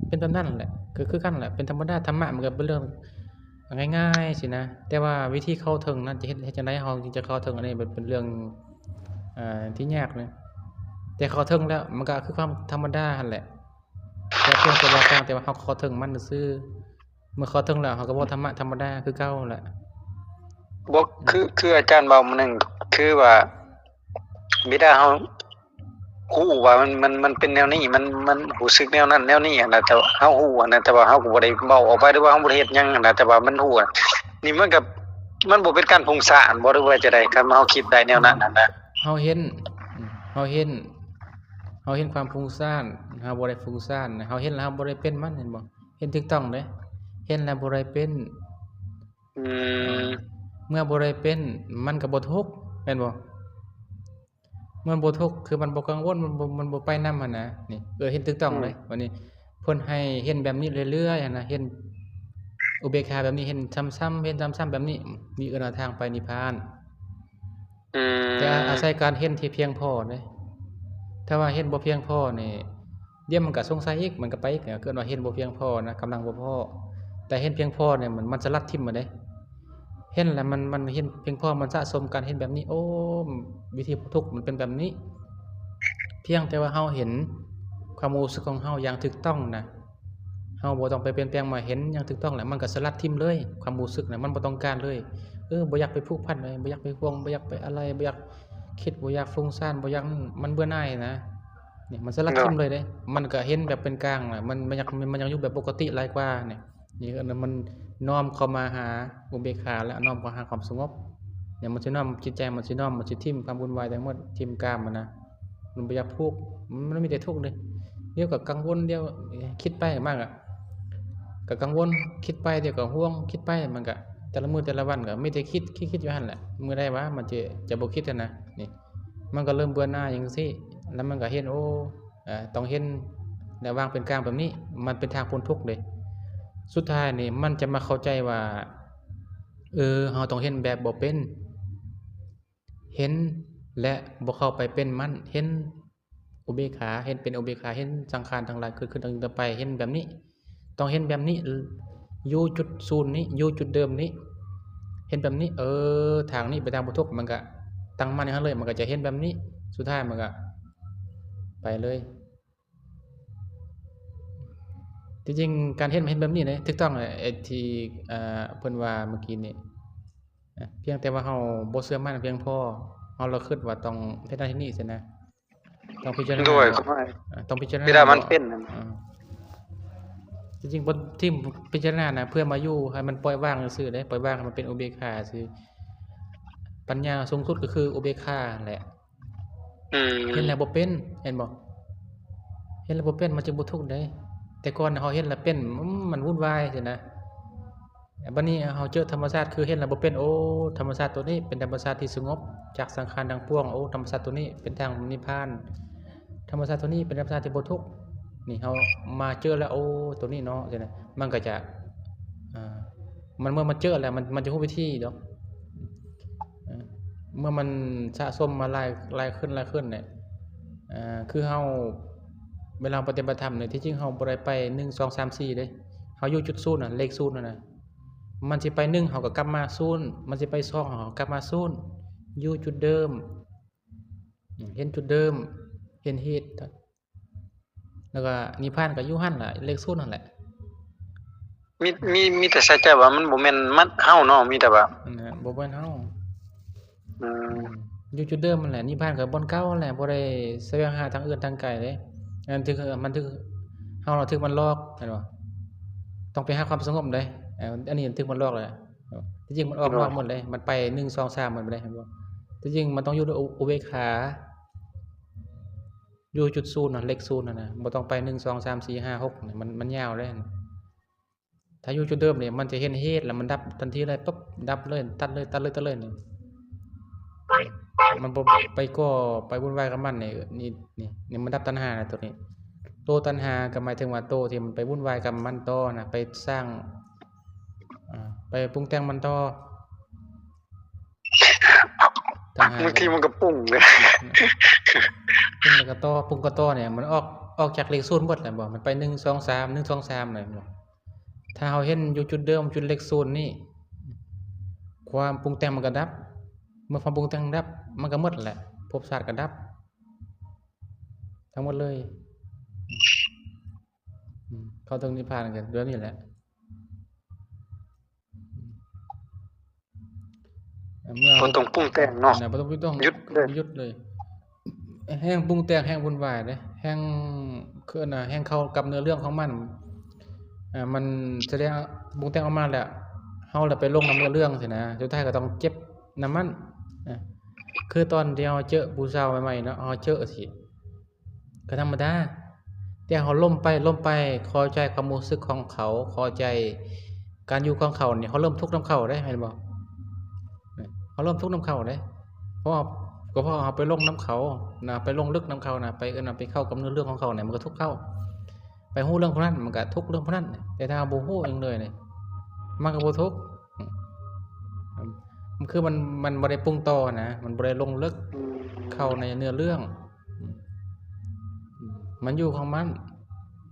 ເປັນແບບນັ້ນແຫຼະ ກໍຄືກັນແຫຼະ ເປັນທຳມະດາ ທຳມະມັນກໍເປັນເລື່ອງງ່າຍໆຊີ້ນະ ແຕ່ວ່າວິທີເຂົ້າເຖິງນັ້ນ ຈະເຮັດ ເຮັດຈັ່ງໃດເຮົາຈຶ່ງຈະເຂົ້າເຖິງ ອັນນີ້ເປັນ ເປັນເລື່ອງ ເອີ ທີ່ຍາກເລີຍ ແຕ່ເຂົ້າເຖິງແລ້ວ ມັນກໍຄືຄວາມທຳມະດາຫັ້ນແຫຼະ ແຕ່ພຽງແຕ່ວ່າຕ່າງແຕ່ວ່າເຮົາເຂົ້າເຖິງມັນຊື່ ເມື່ອເຂົ້າເຖິງແລ້ວ ເຮົາກໍເວົ້າທຳມະທຳມະດາຄືເກົ່າແຫຼະ ບໍ່ ອືມ ຄື ຄືອາຈານເວົ້າມື້ໜຶ່ງ ຄືວ່າເວລາເຮົາຮູ້ວ່າມັນ ມັນ ມັນເປັນແນວນີ້ ມັນ ມັນຮູ້ສຶກແນວນັ້ນແນວນີ້ຫັ້ນນະ ແຕ່ວ່າເຮົາຮູ້ຫັ້ນນະ ແຕ່ວ່າເຮົາກໍບໍ່ໄດ້ເວົ້າອອກໄປ ຫຼືວ່າເຮົາບໍ່ໄດ້ເຮັດຫຍັງຫັ້ນນະ ແຕ່ວ່າມັນຮູ້ ນີ້ມັນກໍ ມັນບໍ່ເປັນການຟຸ້ງສ້ານບໍ່ ຫຼືວ່າຈັ່ງໃດ ຄັນເຮົາຄິດໄດ້ແນວນັ້ນຫັ້ນນະ? ເຮົາເຫັນ ເຮົາເຫັນ ເຮົາເຫັນຄວາມຟຸ້ງສ້ານ ເຮົາບໍ່ໄດ້ຟຸ້ງສ້ານ ເຮົາເຫັນແລ້ວເຮົາບໍ່ໄດ້ເປັນມັນ ເຫັນບໍ່? ເຫັນຖືກຕ້ອງເດ້ ເຫັນແລ້ວບໍ່ໄດ້ເປັນ ອືມ ເມື່ອບໍ່ໄດ້ເປັນ ມັນກໍບໍ່ທຸກ ແມ່ນບໍ່? ມັນບໍ່ທຸກ ຄືມັນບໍ່ກັງວົນ ມັນບໍ່ ມັນບໍ່ໄປນຳຫັ້ນນະ ນີ້ ເອີ ເຫັນຖືກຕ້ອງເລີຍ ອືມ ບາດນີ້ເພິ່ນໃຫ້ເຫັນແບບນີ້ເລື້ອຍໆຫັ້ນນະ ເຫັນອຸເບກຂາແບບນີ້ ເຫັນຊ້ຳໆ ເຫັນຊ້ຳໆແບບນີ້ ນີ້ເອີ້ນວ່າທາງໄປນິບພານ ອືມ ແຕ່ອາໄສການເຫັນທີ່ພຽງພໍເດ້ ຖ້າວ່າເຫັນບໍ່ພຽງພໍນີ້ ດຽວມັນກໍສົງໄສອີກ ມັນກໍໄປອີກ ເອີ້ນວ່າເຫັນບໍ່ພຽງພໍນະ ກຳລັງບໍ່ພໍ ແຕ່ເຫັນພຽງພໍນີ້ ມັນ ມັນສະຫຼັດຖິ້ມໝົດເດ້ ເຫັນແລ້ວມັນ ມັນເຫັນພຽງພໍ ມັນສະສົມການເຫັນແບບນີ້ ໂອ້ ວິທີພົ້ນທຸກມັນເປັນແບບນີ້ ພຽງແຕ່ວ່າເຮົາເຫັນຄວາມຮູ້ສຶກຂອງເຮົາຢ່າງຖືກຕ້ອງນະ ເຮົາບໍ່ຕ້ອງໄປປ່ຽນແປງ ມາເຫັນຢ່າງຖືກຕ້ອງແລ້ວ ມັນກໍສະຫຼັດຖິ້ມເລີຍ ຄວາມຮູ້ສຶກນະ ມັນບໍ່ຕ້ອງການເລີຍ ເອີ ບໍ່ຢາກໄປຜູກພັນເລີຍ ບໍ່ຢາກໄປຫ່ວງ ບໍ່ຢາກໄປອະໄລ ບໍ່ຢາກຄິດ ບໍ່ຢາກຟຸ້ງສ້ານ ບໍ່ຢາກ ມັນເບື່ອໜ່າຍນະ ນີ້ ມັນສະຫຼັດຖິ້ມເລີຍເດ້ ມັນກໍເຫັນແບບເປັນກາງນະ ມັນ ມັນຢາກ ມັນຢາກຢູ່ແບບປົກກະຕິຫຼາຍກວ່ານີ້ ນີ້ ອັນນັ້ນມັນນ້ອມເຂົ້າມາຫາອຸເບກຂາ ແລະ ນ້ອມເຂົ້າຫາຄວາມສະຫງົບ ນີ້ ມັນຊິນ້ອມ ຈິດໃຈມັນຊິນ້ອມ ມັນຊິຖິ້ມຄວາມວຸ້ນວາຍທັງໝົດ ຖິ້ມກາມຫັ້ນນະ ມັນບໍ່ຢາກຜູກ ມັນມີແຕ່ທຸກເດ້ ດຽວກໍກັງວົນ ດຽວຄິດໄປ ມາກະ ກໍກັງວົນ ຄິດໄປ ດຽວກໍຫ່ວງ ຄິດໄປ ມັນກະ ແຕ່ລະມື້ແຕ່ລະວັນກໍມີແຕ່ຄິດ ຄິດ ຄິດຢູ່ຫັ້ນແຫຼະ ມື້ໃດວະ ມັນຈະ ຈະບໍ່ຄິດຫັ້ນນະ ນີ້ ມັນກໍເລີ່ມເບື່ອໜ່າຍຈັ່ງຊີ້ ແລ້ວມັນກໍເຫັນ ໂອ້ ເອີ ຕ້ອງເຫັນ ແລະ ວາງເປັນກາງແບບນີ້ ມັນເປັນທາງພົ້ນທຸກເດ້ ສຸດທ້າຍນີ້ມັນຈະມາເຂົ້າໃຈວ່າ ເອີ ເຮົາຕ້ອງເຫັນແບບບໍ່ເປັນ ເຫັນ ແລະ ບໍ່ເຂົ້າໄປເປັນມັນ ເຫັນອຸເບກຂາ ເຫັນເປັນອຸເບກຂາ ເຫັນສັງຂານທັງຫຼາຍເກີດຂຶ້ນຕັ້ງແຕ່ໄປ ເຫັນແບບນີ້ ຕ້ອງເຫັນແບບນີ້ ຢູ່ຈຸດສູນນີ້ ຢູ່ຈຸດເດີມນີ້ ເຫັນແບບນີ້ ເອີ ທາງນີ້ເປັນທາງພົ້ນທຸກ ມັນກະຕັ້ງໝັ້ນຢູ່ຫັ້ນເລີຍ ມັນກະຈະເຫັນແບບນີ້ ສຸດທ້າຍມັນກະໄປເລີຍ. ທີ່ຈິງການເຫັນ ເຫັນແບບນີ້ເດ້ ຖືກຕ້ອງແຫຼະ ໄອ້ທີ່ ເອີ ເພິ່ນວ່າເມື່ອກີ້ນີ້ ພຽງແຕ່ວ່າເຮົາບໍ່ເຊື່ອໝັ້ນພຽງພໍ ເຮົາລະຄິດວ່າຕ້ອງເຮັດນັ້ນເຮັດນີ້ຊີ້ນະ ຕ້ອງພິຈາລະນາ ໂດຍ ເນາະ ຕ້ອງພິຈາລະນາ ເວລາມັນເປັນນັ້ນ ເອີ ທີ່ຈິງບໍ່ ທີ່ພິຈາລະນານະ ເພື່ອມາຢູ່ໃຫ້ມັນປ່ອຍວາງຊື່ໆເດ້ ປ່ອຍວາງໃຫ້ມັນເປັນອຸເບກຂາຊື່ ປັນຍາສູງສຸດກໍຄືອຸເບກຂາຫັ້ນແຫຼະ. ອືມ ເຫັນແລ້ວບໍ່ເປັນ ເຫັນບໍ່? ເຫັນແລ້ວບໍ່ເປັນ ມັນຈຶ່ງບໍ່ທຸກເດ້. ແຕ່ກ່ອນເຮົາເຫັນແລ້ວເປັນ ອືມ ມັນວຸ້ນວາຍຊີ້ນະ. ບັດນີ້ເຮົາເຈີທຳມະຊາດ ຄືເຫັນແລ້ວບໍ່ເປັນ ໂອ້ ທຳມະຊາດໂຕນີ້ເປັນທຳມະຊາດທີ່ສະຫງົບຈາກສັງຂານທັງປວງ. ໂອ້ ທຳມະຊາດໂຕນີ້ເປັນທາງນິບພານ. ທຳມະຊາດໂຕນີ້ເປັນທຳມະຊາດທີ່ບໍ່ທຸກ. ນີ້ເຮົາມາເຈີແລ້ວ ໂອ້ ໂຕນີ້ເນາະ ຈັ່ງໃດ ມັນກໍຈະ ອ່າ ມັນ ເມື່ອມັນເຈີແລ້ວ ມັນ ມັນຈະຮູ້ວິທີດອກ. ເມື່ອມັນສະສົມມາຫຼາຍ ຫຼາຍຂຶ້ນ ຫຼາຍຂຶ້ນນີ້ ເອີ ຄືເຮົາ ເວລາເຮົາປະຕິບັດທຳນີ້ ທີ່ຈິງເຮົາບໍ່ໄດ້ໄປ ໜຶ່ງ ສອງ ສາມ ສີ່ ເດ້. ເຮົາຢູ່ຈຸດສູນນະ ເລກສູນຫັ້ນນະ. ມັນຊິໄປ ໜຶ່ງ ເຮົາກໍກັບມາ ສູນ ມັນຊິໄປ ສອງ ເຮົາກໍກັບມາ ສູນ ຢູ່ຈຸດເດີມ. ເຫັນຈຸດເດີມ ເຫັນເຫດ ແລ້ວກໍນິບພານກໍຢູ່ຫັ້ນລະ ເລກສູນຫັ້ນແຫຼະ. ມີ ມີ ມີແຕ່ໃສ່ໃຈວ່າມັນບໍ່ແມ່ນມັນ ເຮົາເນາະ ມີແຕ່ວ່າ ນັ້ນແຫຼະ ບໍ່ແມ່ນເຮົາ. ອືມ ອືມ ຢູ່ຈຸດເດີມຫັ້ນແຫຼະ. ນິບພານກໍບ່ອນເກົ່າຫັ້ນແຫຼະ ບໍ່ໄດ້ສະແຫວງຫາທາງອື່ນທາງໄກເດ້. ອັນຖືກ ມັນຖືກ ເຮົາລະຖືກມັນຫຼອກ ເຫັນບໍ່? ຕ້ອງໄປຫາຄວາມສະຫງົບເດ້. ເອີ ອັນນີ້ຖືກມັນຫຼອກແລ້ວ. ທີ່ຈິງມັນອອກນອກໝົດເດ້ ມັນໄປ ໜຶ່ງ ສອງ ສາມ ໝົດເດ້ ເຫັນບໍ່? ທີ່ຈິງມັນຕ້ອງຢູ່ໃນອຸ ອຸເບກຂາ ຢູ່ຈຸດສູນນະ ເລກສູນຫັ້ນນະ ບໍ່ຕ້ອງໄປ ໜຶ່ງ ສອງ ສາມ ສີ່ ຫ້າ ຫົກ ມັນ ມັນຍາວເດ້. ຖ້າຢູ່ຈຸດເດີມນີ້ ມັນຈະເຫັນເຫດ ແລ້ວມັນດັບທັນທີເລີຍ ປຶບ ດັບເລີຍ ຕັດເລີຍ ຕັດເລີຍ ຕັດເລີຍນີ້ ມັນບໍ່ໄປກໍ່ ໄປວຸ່ນວາຍກັບມັນນີ້ ນີ້ ນີ້ ນີ້ມັນດັບຕັນຫານະ ໂຕນີ້ ໂຕຕັນຫາກໍໝາຍເຖິງວ່າໂຕທີ່ມັນໄປວຸ່ນວາຍກັບມັນຕໍ່ນະ ໄປສ້າງ ອ່າ ໄປປຸງແຕ່ງມັນຕໍ່ ຕ່າງຫາກ ບາງທີມັນກໍປຸງເດ້ ປຸງແລ້ວກໍຕໍ່ ປຸງກໍຕໍ່ນີ້ ມັນອອກ ອອກຈາກເລກສູນໝົດແລ້ວບໍ່ ມັນໄປໜຶ່ງ ສອງ ສາມ ໜຶ່ງ ສອງ ສາມ ແລ້ວບໍ່ ຖ້າເຮົາເຫັນຢູ່ຈຸດເດີມ ຈຸດເລກສູນນີ້ ຄວາມປຸງແຕ່ງມັນກໍດັບ ເມື່ອຄວາມປຸງແຕ່ງດັບ ມັນກໍໝົດແຫຼະ ພົບຊາດກໍດັບ ທັງໝົດເລີຍ ອືມ ເຂົ້າເຖິງນິບພານກໍແບບນີ້ແຫຼະ. ເມື່ອ ບໍ່ຕ້ອງປຸງແຕ່ງເນາະ ບໍ່ຕ້ອງປຸງແຕ່ງ ຢຸດເລີຍ ຢຸດເລີຍ ແຮ່ງປຸງແຕ່ງແຮ່ງວຸ່ນວາຍເດ້ ແຮ່ງ ຄືອັນນ່າ ແຮ່ງເຂົ້າກັບເນື້ອເລື່ອງຂອງມັນ ອ່າ ມັນສະແດງປຸງແຕ່ງອອກມາແລ້ວ ເຮົາລະໄປຫຼົງນຳເນື້ອເລື່ອງຊີ້ນະ ສຸດທ້າຍກໍຕ້ອງເຈັບນຳມັນ ອ່າ ຄືຕອນທີ່ເຮົາເຈີຜູ້ສາວໃໝ່ໆເນາະ ເຮົາເຈີຊິ ກໍທຳມະດາ ແຕ່ເຮົາລົມໄປ ລົມໄປ ເຂົ້າໃຈຄວາມຮູ້ສຶກຂອງເຂົາ ເຂົ້າໃຈການຢູ່ຂອງເຂົານີ້ ເຮົາເລີ່ມທຸກນຳເຂົາເດ້ ແມ່ນບໍ່? ເຮົາເລີ່ມທຸກນຳເຂົາເດ້ ເພາະ ກໍເພາະເຮົາໄປລົງນຳເຂົານະ ໄປລົງເລິກນຳເຂົານະ ໄປ ເອີ້ນວ່າ ໄປເຂົ້າກັບເນື້ອເລື່ອງຂອງເຂົານີ້ ມັນກໍທຸກເຂົາ ໄປຮູ້ເລື່ອງຜູ້ນັ້ນ ມັນກໍທຸກເລື່ອງຜູ້ນັ້ນ ແຕ່ຖ້າເຮົາບໍ່ຮູ້ຫຍັງເລີຍນີ້ ມັນກໍບໍ່ທຸກ ມັນຄືມັນ ມັນບໍ່ໄດ້ປຸງຕໍ່ນະ ມັນບໍ່ໄດ້ລົງເລິກເຂົ້າໃນເນື້ອເລື່ອງ ມັນຢູ່ຂອງມັນ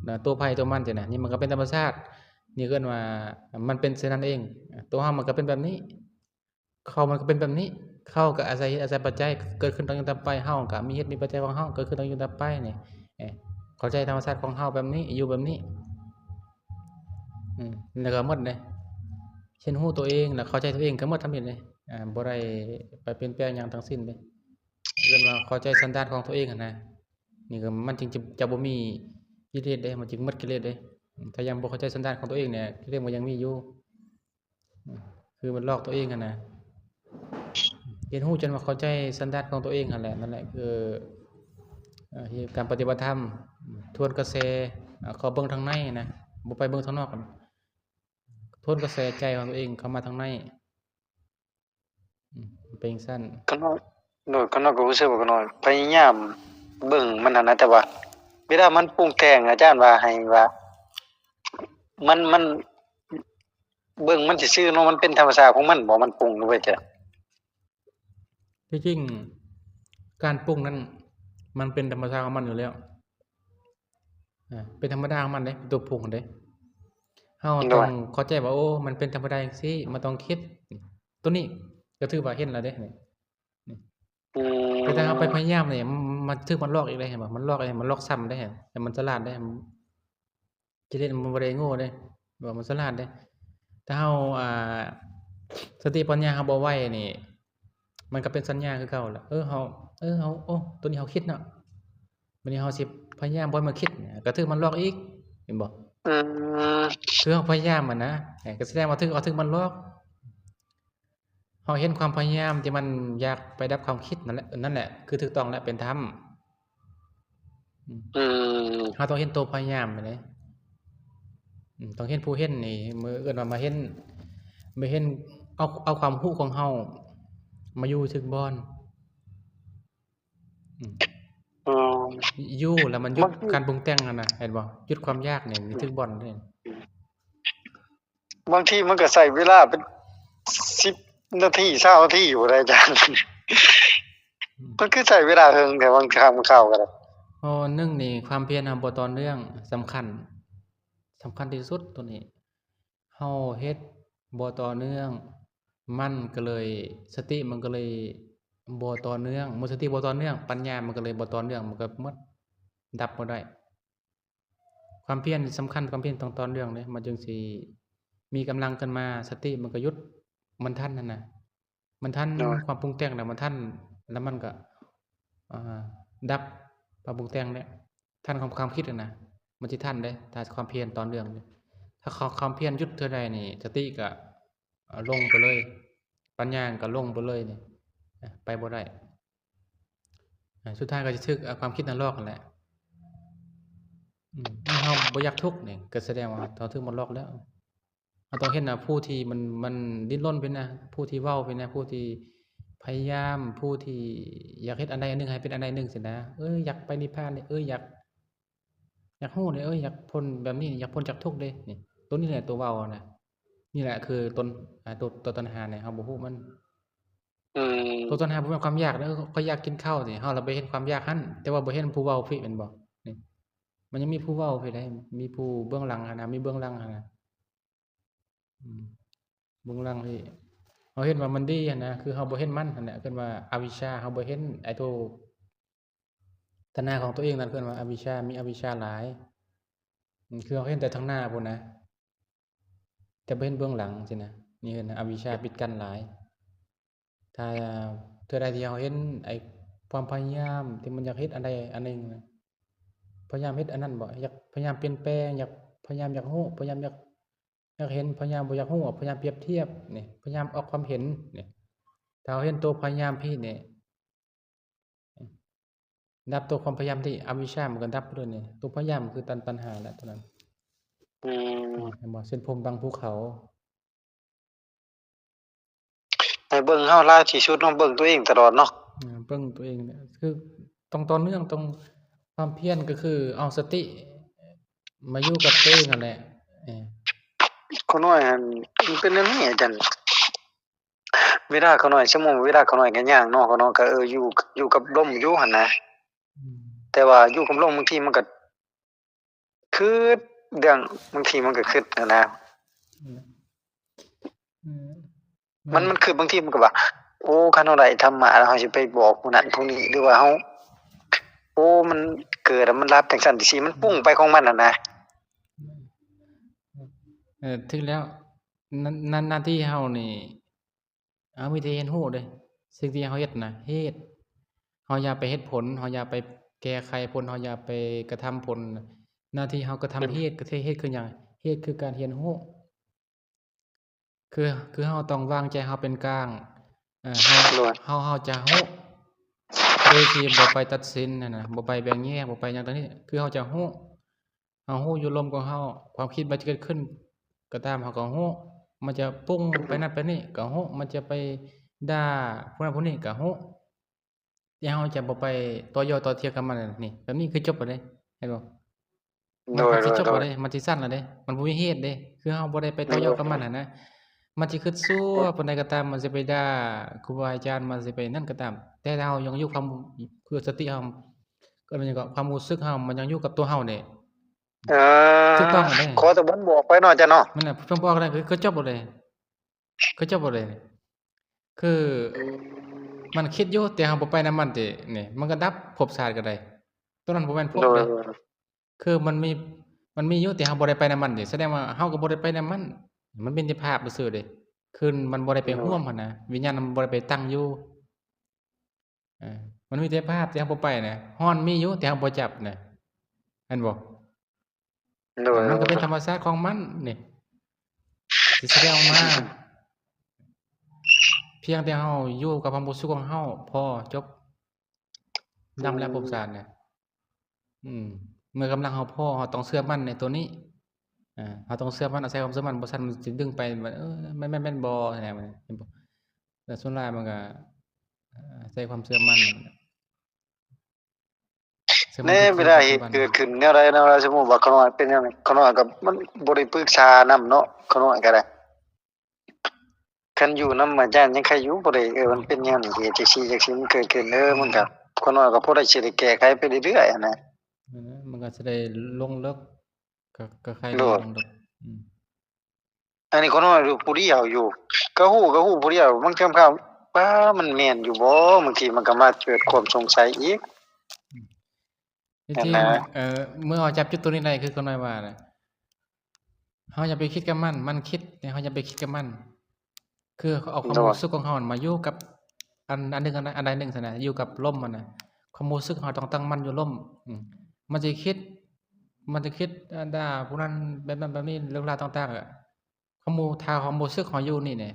ນະ ຕົວໃຜຕົວມັນຊີ້ນະ ນີ້ມັນກໍເປັນທຳມະຊາດ ນີ້ເອີ້ນວ່າມັນເປັນເຊັ່ນນັ້ນເອງ ຕົວເຮົາມັນກໍເປັນແບບນີ້ ເຂົາມັນກໍເປັນແບບນີ້ ເຂົາກໍອາໄສເຫດອາໄສປັດໄຈ ເກີດຂຶ້ນຕັ້ງຢູ່ຕາມໄປ ເຮົາກໍມີເຫດມີປັດໄຈຂອງເຮົາ ເກີດຂຶ້ນຕັ້ງຢູ່ຕາມໄປນີ້ ເຂົ້າໃຈທຳມະຊາດຂອງເຮົາແບບນີ້ ຢູ່ແບບນີ້ ອືມ ແລ້ວກໍໝົດເດ້ ຮຽນຮູ້ຕົວເອງ ແລ້ວເຂົ້າໃຈຕົວເອງກໍໝົດທຳອິດເດ້ ອ່າ ບໍ່ໄດ້ໄປປ່ຽນແປງຫຍັງທັງສິ້ນເດ້ ເອີ້ນວ່າເຂົ້າໃຈສັນດານຂອງຕົວເອງຫັ້ນນະ ນີ້ກໍມັນຈຶ່ງຈະ ຈະບໍ່ມີກິເລດເດ້ ມັນຈຶ່ງໝົດກິເລດເດ້ ຖ້າຍັງບໍ່ເຂົ້າໃຈສັນດານຂອງຕົວເອງນີ້ ກິເລດມັນຍັງມີຢູ່ ຄືມັນຫຼອກຕົວເອງຫັ້ນນະ ຮຽນຮູ້ຈົນວ່າເຂົ້າໃຈສັນດານຂອງຕົວເອງຫັ້ນແຫຼະ ນັ້ນແຫຼະ ຄື ເອີ ການປະຕິບັດທຳ ທວນກະແສ ເຂົ້າເບິ່ງທາງໃນນະ ບໍ່ໄປເບິ່ງທາງນອກ ທວນກະແສໃຈຂອງຕົວເອງເຂົ້າມາທາງໃນ ອືມ ເປັນຈັ່ງຊັ້ນ ຂ້ານ້ອຍ ໂດຍ ຂ້ານ້ອຍກໍຮູ້ສຶກວ່າຂ້ານ້ອຍພະຍາຍາມເບິ່ງມັນຫັ້ນນະ ແຕ່ວ່າເວລາມັນປຸງແຕ່ງ ອາຈານວ່າໃຫ້ວ່າ ມັນ ມັນ ເບິ່ງມັນຊື່ໆເນາະ ມັນເປັນທຳມະຊາດຂອງມັນບໍ່ ມັນປຸງ ຫຼືວ່າຈັ່ງໃດ? ທີ່ຈິງການປຸງນັ້ນ ມັນເປັນທຳມະຊາດຂອງມັນຢູ່ແລ້ວ ເປັນທຳມະດາຂອງມັນເດ້ ເປັນຕົວປຸງເດ້ ເຮົາຕ້ອງເຂົ້າໃຈວ່າ ໂອ້ ມັນເປັນທຳມະດາຈັ່ງຊີ້ ມັນຕ້ອງຄິດ ໂຕນີ້ກໍຖືວ່າເຫັນແລ້ວເດ້ ອືມ ແຕ່ຖ້າເຮົາໄປພະຍາຍາມນີ້ ມັນຖືກມັນຫຼອກອີກເດ້ ເຫັນບໍ່ ມັນຫຼອກ ມັນຫຼອກຊ້ຳເດ້ ແຕ່ມັນສະຫຼາດເດ້ ກິເລດມັນບໍ່ໄດ້ໂງ່ເດ້ ວ່າມັນສະຫຼາດເດ້ ຖ້າເຮົາ ອ່າ ສະຕິປັນຍາເຮົາບໍ່ໄວນີ້ ມັນກໍເປັນສັນຍາຄືເກົ່າລະ ເອີ ເຮົາ ເອີ ເຮົາ ໂອ້ ໂຕນີ້ເຮົາຄິດເນາະ ບາດນີ້ເຮົາຊິພະຍາຍາມບໍ່ໃຫ້ມັນຄິດ ກໍຖືກມັນຫຼອກອີກ ເຫັນບໍ່? ອືມ ຄືເຮົາພະຍາຍາມຫັ້ນນະ ກໍສະແດງວ່າຖືກ ເຮົາຖືກມັນຫຼອກ ເຮົາເຫັນຄວາມພະຍາຍາມທີ່ມັນຢາກໄປດັບຄວາມຄິດນັ້ນແຫຼະ ນັ້ນແຫຼະຄືຖືກຕ້ອງ ແລະ ເປັນທຳ ອືມ ເຮົາຕ້ອງເຫັນໂຕພະຍາຍາມເດ້ ອືມ ຕ້ອງເຫັນຜູ້ເຫັນນີ້ ເອີ້ນວ່າມາເຫັນ ມາເຫັນ ເອົາ ເອົາຄວາມຮູ້ຂອງເຮົາມາຢູ່ຖືກບ່ອນ ອືມ ຢູ່ແລ້ວມັນຢຸດການປຸງແຕ່ງຫັ້ນນະ ເຫັນບໍ່? ຢຸດຄວາມຢາກນີ້ ຖືກບ່ອນເດ້ ບາງທີມັນກໍໃຊ້ເວລາເປັນສິບນາທີ ຊາວນາທີຢູ່ເດ້ອາຈານ ມັນຄືໃຊ້ເວລາເຫິງແທ້ ບາງຄັ້ງບາງຄາວກໍໄດ້ ເພາະໜຶ່ງນີ້ ຄວາມພຽນເຮົາບໍ່ຕໍ່ເນື່ອງ ສຳຄັນ ສຳຄັນທີ່ສຸດໂຕນີ້ ເຮົາເຮັດບໍ່ຕໍ່ເນື່ອງ ມັນກໍເລີຍ ສະຕິມັນກໍເລີຍບໍ່ຕໍ່ເນື່ອງ ເມື່ອສະຕິບໍ່ຕໍ່ເນື່ອງ ປັນຍາມັນກໍເລີຍບໍ່ຕໍ່ເນື່ອງ ມັນກໍໝົດ ດັບບໍ່ໄດ້ ຄວາມພຽນສຳຄັນ ຄວາມພຽນຕ້ອງຕໍ່ເນື່ອງເດ້ ມັນຈຶ່ງຊິມີກຳລັງຂຶ້ນມາ ສະຕິມັນກໍຢຸດ ມັນທັນຫັ້ນນະ ມັນທັນ ໂດຍ ຄວາມປຸງແຕ່ງ ແລ້ວມັນທັນ ແລ້ວມັນກໍ ອ່າ ດັບຄວາມປຸງແຕ່ງແຫຼະ ທັນຄວາມ ຄວາມຄິດຫັ້ນນະ ມັນຊິທັນເດ້ ຖ້າຄວາມພຽນຕໍ່ເນື່ອງ ຖ້າຄວາມ ຄວາມພຽນຢຸດເທື່ອໃດນີ້ ສະຕິກໍ ເອີ ລົງໄປເລີຍ ປັນຍາກໍລົງໄປເລີຍນີ້ ໄປບໍ່ໄດ້ ສຸດທ້າຍກໍຊິຖືກຄວາມຄິດນັ້ນຫຼອກຫັ້ນແຫຼະ ອືມ ເຮົາບໍ່ຢາກທຸກນີ້ ກໍສະແດງວ່າເຮົາຖືກມັນຫຼອກແລ້ວ ເຮົາຕ້ອງເຫັນວ່າຜູ້ທີ່ມັນ ມັນດີ້ນລົນເປັນນະ ຜູ້ທີ່ເວົ້າເປັນນະ ຜູ້ທີ່ພະຍາຍາມ ຜູ້ທີ່ຢາກເຮັດອັນໃດອັນໜຶ່ງໃຫ້ເປັນອັນໃດອັນໜຶ່ງຊີ້ນະ ເອີ ຢາກໄປນິບພານເດ້ ເອີ ຢາກ ຢາກຮູ້ເດ້ ເອີ ຢາກພົ້ນແບບນີ້ ຢາກພົ້ນຈາກທຸກເດ້ ນີ້ ໂຕນີ້ແຫຼະໂຕເວົ້ານະ ນີ້ແຫຼະຄືຕົນ ອາ ໂຕ ໂຕຕັນຫານີ້ ເຮົາບໍ່ຮູ້ມັນ. ອືມ ໂຕຕັນຫາບໍ່ແມ່ນຄວາມຢາກເດີ ຂ້ອຍຢາກກິນເຂົ້ານີ້ ເຮົາລະໄປເຫັນຄວາມຢາກຫັ້ນ ແຕ່ວ່າບໍ່ເຫັນຜູ້ເວົ້າພີ້ແມ່ນບໍ່? ນີ້ ມັນຍັງມີຜູ້ເວົ້າພີ້ໃດ໋ ມີຜູ້ເບື້ອງຫຼັງຫັ້ນນະ ມີເບື້ອງຫຼັງຫັ້ນນະ ອືມ ເບື້ອງຫຼັງພີ້ ເຮົາເຫັນວ່າມັນດີຫັ້ນນະ ຄືເຮົາບໍ່ເຫັນມັນຫັ້ນແຫຼະ ເອີ້ນວ່າອະວິຊາ ເຮົາບໍ່ເຫັນໄອ້ໂຕ ຕັນຫາຂອງຕົວເອງນັ້ນເອີ້ນວ່າອະວິຊາ ມີອະວິຊາຫຼາຍ ອືມ ຄືເຮົາເຫັນແຕ່ທາງໜ້າພຸ້ນນະ ແຕ່ບໍ່ເຫັນເບື້ອງຫຼັງຊີ້ນະ ນີ້ເອີ້ນອະວິຊາປິດກັ້ນຫຼາຍ. ຖ້າເທື່ອໃດທີ່ເຮົາເຫັນໄອ້ຄວາມພະຍາຍາມທີ່ມັນຢາກເຮັດອັນໃດອັນໜຶ່ງນະ ພະຍາຍາມເຮັດອັນນັ້ນບໍ ຢາກພະຍາຍາມປ່ຽນແປງ ຢາກ ພະຍາຍາມຢາກຮູ້ ພະຍາຍາມຢາກ ຢາກເຫັນ ພະຍາຍາມບໍ່ຢາກຮູ້ ພະຍາຍາມປຽບທຽບນີ້ ພະຍາຍາມອອກຄວາມເຫັນນີ້ ຖ້າເຮົາເຫັນໂຕພະຍາຍາມພີ້ນີ້ ດັບໂຕຄວາມພະຍາຍາມທີ່ອະວິຊາ ມັນກໍດັບໄປເລີຍນີ້ ໂຕພະຍາຍາມຄືຕັນ ຕັນຫາແຫຼະໂຕນັ້ນ ອືມ ເຫັນບໍ່ ເສັ້ນຜົມບັງພູເຂົາ ໃຫ້ເບິ່ງເຮົາຫຼາຍທີ່ສຸດເນາະ ເບິ່ງຕົວເອງຕະຫຼອດເນາະ ເອີ ເບິ່ງຕົວເອງແຫຼະ ຄືຕ້ອງຕໍ່ເນື່ອງ ຕ້ອງ ຄວາມພຽນກໍຄືເອົາສະຕິມາຢູ່ກັບຕົວເອງຫັ້ນແຫຼະ ເອີ ຂ້ານ້ອຍຫັ້ນ ມັນເປັນແນວນີ້ອາຈານ ເວລາຂ້ານ້ອຍ ສົມມຸດເວລາຂ້ານ້ອຍກໍຍ່າງເນາະ ຂ້ານ້ອຍກໍ ເອີ ຢູ່ ຢູ່ກັບລົມຢູ່ຫັ້ນນະ ອືມ ແຕ່ວ່າຢູ່ກັບລົມບາງທີມັນກໍຄຶດເລື່ອງ ບາງທີມັນກໍຄຶດຫັ້ນນະ ອືມ ອືມ ມັນ ມັນຄືບາງທີມັນກໍວ່າ ໂອ້ ຄັນເຮົາໄດ້ທຳມະແລ້ວເຮົາຊິໄປບອກຜູ້ນັ້ນຜູ້ນີ້ ຫຼືວ່າເຮົາ ໂອ້ ມັນເກີດແລ້ວມັນລັບຈັ່ງຊັ້ນຈັ່ງຊີ້ ມັນປຸງໄປຂອງມັນຫັ້ນນະ ເອີ ຖືກແລ້ວ ໜ້າ ໜ້າ ໜ້າທີ່ເຮົານີ້ ເຮົາມີແຕ່ຮຽນຮູ້ເດ້ ສິ່ງທີ່ເຮົາເຮັດນະ ເຮັດ ເຮົາຢ່າໄປເຮັດຜົນ ເຮົາຢ່າໄປແກ້ໄຂຜົນ ເຮົາຢ່າໄປກະທຳຜົນ ໜ້າທີ່ເຮົາກະທຳ ເຮັດ ເຮັດຄືຫຍັງ ເຮັດຄືການຮຽນຮູ້ ຄື ຄືເຮົາຕ້ອງວາງໃຈເຮົາເປັນກາງ ເອີ ເຮົາ ໂດຍ ເຮົາ ເຮົາຈະຮູ້ ໂດຍທີ່ບໍ່ໄປຕັດສິນຫັ້ນນະ ບໍ່ໄປແບ່ງແຍກ ບໍ່ໄປຫຍັງຕາງນີ້ ຄືເຮົາຈະຮູ້ ເຮົາຮູ້ຢູ່ລົມຂອງເຮົາ ຄວາມຄິດມັນຈະເກີດຂຶ້ນກໍຕາມ ເຮົາກໍຮູ້ ມັນຈະປຸງໄປນັ້ນໄປນີ້ກໍຮູ້ ມັນຈະໄປດ່າຜູ້ນັ້ນຜູ້ນີ້ກໍຮູ້ ແຕ່ເຮົາຈະບໍ່ໄປຕໍ່ຍໍຕໍ່ເຖຍກັບມັນ ນີ້ ແບບນີ້ຄືຈົບແລ້ວເດ້ ເຫັນບໍ່? ໂດຍ ມັນຊິຈົບແລ້ວເດ້ ມັນຊິສັ້ນແລ້ວເດ້ ມັນບໍ່ມີເຫດເດ້ ຄືເຮົາບໍ່ໄດ້ໄປຕໍ່ຍໍກັບມັນຫັ້ນນະ ມັນຊິຄຶດຊົ່ວປານໃດກໍຕາມ ມັນຊິໄປດ່າຄູບາອາຈານ ມັນຊິໄປນັ້ນກໍຕາມ ແຕ່ຖ້າເຮົາຍັງຢູ່ຄວາມ ຄືສະຕິເຮົາ ກໍແມ່ນຫຍັງເກາະ ຄວາມຮູ້ສຶກເຮົາມັນຍັງຢູ່ກັບຕົວເຮົານີ້ ເອີ ຖືກຕ້ອງແລ້ວເດ້ ຂໍແຕ່ເພິ່ນບອກໄປເນາະ ອາຈານເນາະ ນັ້ນແຫຼະ ເພິ່ນບອກແລ້ວ ຄື ຄືຈົບແລ້ວເດ້ ຄືຈົບແລ້ວເດ້ ຄື ອືມ ມັນຄິດຢູ່ ແຕ່ເຮົາບໍ່ໄປນຳມັນຕິ ນີ້ ມັນກໍດັບ ພົບຊາດກໍໄດ້ ໂຕນັ້ນບໍ່ແມ່ນພົບເດ້ ໂດຍ ຄືມັນມີ ມັນມີຢູ່ ແຕ່ເຮົາບໍ່ໄດ້ໄປນຳມັນເດ້ ສະແດງວ່າເຮົາກໍບໍ່ໄດ້ໄປນຳມັນ ມັນມີແຕ່ພາບຊື່ໆເດ້ ຄືມັນບໍ່ໄດ້ໄປ ໂດຍ ຮ່ວມຫັ້ນນະ ວິນຍານມັນບໍ່ໄດ້ໄປຕັ້ງຢູ່ ເອີ ມັນມີແຕ່ພາບທີ່ເຮົາບໍ່ໄປນະ ຮ້ອນມີຢູ່ ແຕ່ເຮົາບໍ່ຈັບນະ ແມ່ນບໍ່? ໂດຍ ມັນກໍເປັນທຳມະຊາດຂອງມັນນີ້ ທີ່ສະແດງອອກມາ ພຽງແຕ່ເຮົາຢູ່ກັບຄວາມຮູ້ສຶກຂອງເຮົາ ພໍ ຈົບ ອືມ ດຳແລ້ວພົບຊາດນະ ອືມ ເມື່ອກຳລັງເຮົາພໍ ເຮົາຕ້ອງເຊື່ອໝັ້ນໃນໂຕນີ້ ເຮົາຕ້ອງເຊື່ອໝັ້ນ ອາໄສຄວາມເຊື່ອໝັ້ນ ບໍ່ຊັ້ນມັນຊິດຶງໄປ ເອີ ແມ່ນ ແມ່ນ ແມ່ນບໍ່ ຫັ້ນນະ ແມ່ນບໍ່? ແຕ່ສ່ວນຫຼາຍມັນກໍ ອາໄສຄວາມເຊື່ອໝັ້ນ ໃນເວລາເຫດເກີດຂຶ້ນແນວໃດແນວໃດ ສົມມຸດວ່າຂ້ານ້ອຍເປັນຫຍັງ ຂ້ານ້ອຍກໍມັນບໍ່ໄດ້ປຶກສານຳເນາະ ຂ້ານ້ອຍກໍໄດ້ ຄັນຢູ່ນຳອາຈານຍັງໄຄຢູ່ ບໍ່ໄດ້ ເອີ ມັນເປັນຫຍັງ ເຫດຈັ່ງຊີ້ຈັ່ງຊີ້ ມັນເກີດຂຶ້ນ ເອີ ມັນກໍ ຂ້ານ້ອຍກໍພໍໄດ້ຊິໄດ້ແກ້ໄຂໄປເລື້ອຍໆຫັ້ນນະ ມັນກໍຊິໄດ້ລົງເລິກ ກໍ ກໍໄຄ ໂດຍ ລົງເລິກ ອືມ ອັນນີ້ຂ້ານ້ອຍຢູ່ຜູ້ດຽວຢູ່ ກໍຮູ້ ກໍຮູ້ຜູ້ດຽວ ບາງເທື່ອກໍ ປ້າ ມັນແມ່ນຢູ່ບໍ່? ບາງທີມັນກໍມາເກີດຄວາມສົງໄສອີກ ອືມ ທີ່ຈິງ ເອີ ເມື່ອເຮົາຈັບຈຸດໂຕນີ້ໄດ້ ຄືຂ້ານ້ອຍວ່ານະ ເຮົາຢ່າໄປຄິດກັບມັນ ມັນຄິດ ແຕ່ເຮົາຢ່າໄປຄິດກັບມັນ ຄືເອົາຄວາມ ໂດຍ ຮູ້ສຶກຂອງເຮົາມາຢູ່ກັບອັນ ອັນໜຶ່ງ ອັນໃດ ອັນໃດໜຶ່ງຊັ້ນນະ ຢູ່ກັບລົມຫັ້ນນະ ຄວາມຮູ້ສຶກເຮົາຕ້ອງຕັ້ງໝັ້ນຢູ່ລົມ ອືມ ມັນຊິຄິດ ມັນຈະຄິດ ອາ ດ່າຜູ້ນັ້ນແບບນັ້ນແບບນີ້ ເລື່ອງລາວຕ່າງໆ ຄວາມຮູ້ ຖ້າຄວາມຮູ້ສຶກເຮົາຢູ່ນີ້ແຫຼະ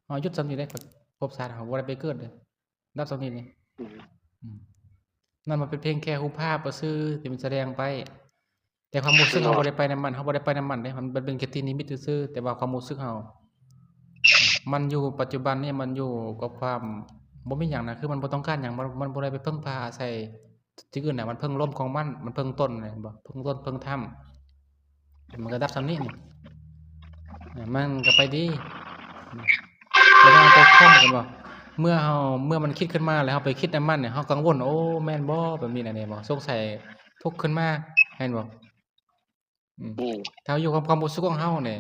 ເຮົາຢຸດສ່ຳນີ້ເດ້ ພົບຊາດເຮົາບໍ່ໄດ້ໄປເກີດເດ້ ດັບສ່ຳນີ້ເດ້ ອືມ ອືມ ນັ້ນມັນເປັນພຽງແຄ່ຮູບພາບຊື່ໆ ທີ່ມັນສະແດງໄປ ແຕ່ຄວາມຮູ້ສຶກເຮົາບໍ່ໄດ້ໄປນຳມັນ ເຮົາບໍ່ໄດ້ໄປນຳມັນເດ້ ມັນ ມັນເປັນແຄ່ນິມິດຊື່ໆ ແຕ່ວ່າຄວາມຮູ້ສຶກເຮົາ ມັນຢູ່ປັດຈຸບັນນີ້ ມັນຢູ່ກັບຄວາມບໍ່ມີຫຍັງນະ ຄືມັນບໍ່ຕ້ອງການຫຍັງ ມັນ ມັນບໍ່ໄດ້ໄປເພິ່ງພາອາໄສສິ່ງອື່ນນະ ມັນເພິ່ງລົມຂອງມັນ ມັນເພິ່ງຕົ້ນນະ ເຫັນບໍ່ ເພິ່ງຕົ້ນເພິ່ງຖ້ຳ ມັນກໍດັບສ່ຳນີ້ນີ້ ມັນກໍໄປດີ. ເວລາເຮົາໄປຄວາມ ເຫັນບໍ່ ເມື່ອເຮົາ ເມື່ອມັນຄິດຂຶ້ນມາແລ້ວເຮົາໄປຄິດນຳມັນນີ້ ເຮົາກັງວົນ ໂອ້ ແມ່ນບໍ່ ແບບນີ້ນະ ເຫັນບໍ່ ສົງໄສ ທຸກຂຶ້ນມາ ເຫັນບໍ່? ອືມ ອືມ ຖ້າເຮົາຢູ່ກັບຄວາມຮູ້ສຶກຂອງເຮົານີ້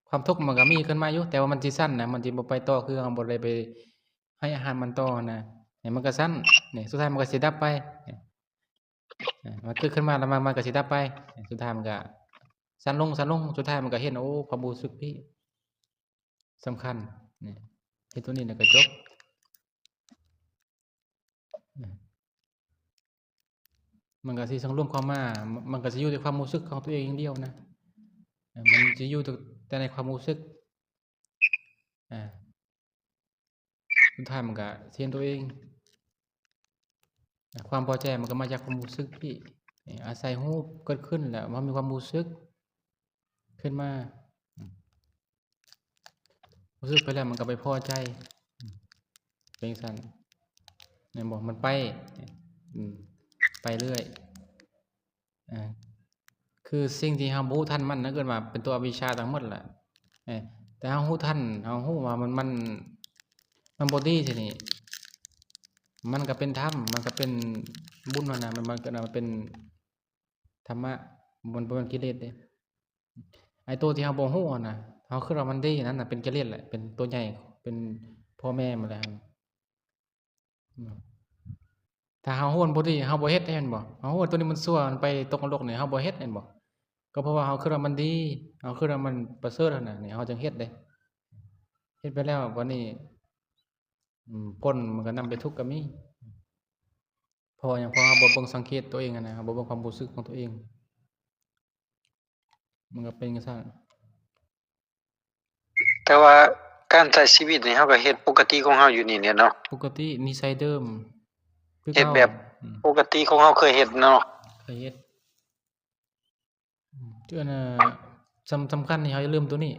ຄວາມທຸກມັນກໍມີຂຶ້ນມາຢູ່ ແຕ່ວ່າມັນຊິສັ້ນນະ ມັນຊິບໍ່ໄປຕໍ່ ຄືເຮົາບໍ່ໄດ້ໄປໃຫ້ອາຫານມັນຕໍ່ນະ ໃຫ້ມັນກໍສັ້ນ ນີ້ ສຸດທ້າຍມັນກໍຊິດັບໄປ ເອີ ມັນເກີດຂຶ້ນມາແລ້ວມັນ ມັນກໍຊິດັບໄປ ສຸດທ້າຍມັນກໍສັ້ນລົງ ສັ້ນລົງ ສຸດທ້າຍມັນກໍເຫັນ ໂອ້ ຄວາມຮູ້ສຶກນີ້ສຳຄັນ ນີ້ ເຮັດຕົວນີ້ແລ້ວກໍຈົບ ມັນກໍຊິສັງລວມເຂົ້າມາ ມັນກໍຊິຢູ່ໃນຄວາມຮູ້ສຶກຂອງຕົວເອງຢ່າງດຽວນະ ມັນຊິຢູ່ແຕ່ໃນຄວາມຮູ້ສຶກ ອາ ສຸດທ້າຍມັນກໍຊິເຫັນຕົວເອງ ຄວາມພໍໃຈມັນກໍມາຈາກຄວາມຮູ້ສຶກນີ້ ອາໄສຮູ້ເກີດຂຶ້ນແລ້ວ ເຮົາມີຄວາມຮູ້ສຶກຂຶ້ນມາ ຮູ້ສຶກໄປແລ້ວມັນກໍໄປພໍໃຈ ເປັນຈັ່ງຊັ້ນ ແມ່ນບໍ່ ມັນໄປ ອາ ໄປເລື້ອຍ ອາ ຄືສິ່ງທີ່ເຮົາບໍ່ຮູ້ທັນມັນ ນັ້ນເອີ້ນວ່າເປັນຕົວອະວິຊາທັງໝົດແຫຼະ ເອີ ແຕ່ເຮົາຮູ້ທັນ ເຮົາຮູ້ວ່າມັນ ມັນ ມັນບໍ່ດີ ທີນີ້ ມັນກໍເປັນທຳ ມັນກໍເປັນບຸນຫັ້ນນະ ມັນ ມັນເກີດມາເປັນທຳມະ ມັນບໍ່ແມ່ນກິເລດເດ້ ໄອ້ໂຕທີ່ເຮົາບໍ່ຮູ້ຫັ້ນນະ ເຮົາຄິດວ່າມັນດີ ນັ້ນນະເປັນກິເລດແຫຼະ ເປັນຕົວໃຫຍ່ ເປັນພໍ່ແມ່ມັນແຫຼະ ອືມ ຖ້າເຮົາຮູ້ມັນບໍ່ດີ ເຮົາບໍ່ເຮັດເດ້ ແມ່ນບໍ່? ເຮົາຮູ້ວ່າໂຕນີ້ມັນຊົ່ວ ມັນໄປຕົກນະລົກນີ້ ເຮົາບໍ່ເຮັດ ແມ່ນບໍ່? ກໍເພາະວ່າເຮົາຄິດວ່າມັນດີ ເຮົາຄິດວ່າມັນປະເສີດຫັ້ນນະ ນີ້ເຮົາຈຶ່ງເຮັດເດ້ ເຮັດໄປແລ້ວບາດນີ້ ອືມ ຜົນມັນກໍນຳໄປທຸກກໍມີ ເພາະຫຍັງ? ເພາະເຮົາບໍ່ເບິ່ງສັງເກດຕົວເອງຫັ້ນນະ ເຮົາບໍ່ເບິ່ງຄວາມຮູ້ສຶກຂອງຕົວເອງ ມັນກໍເປັນຈັ່ງຊັ້ນ. ແຕ່ວ່າການໃຊ້ຊີວິດນີ້ ເຮົາກໍເຮັດປົກກະຕິຂອງເຮົາຢູ່ນີ້ແຫຼະເນາະ ປົກກະຕິນິໄສເດີມ ເຮັດແບບ ອືມ ປົກກະຕິຂອງເຮົາເຄີຍເຮັດເນາະ ເຄີຍເຮັດ ອືມ ອັນນ່າ ສຳ ສຳຄັນນີ້ເຮົາຢ່າລືມຕົວນີ້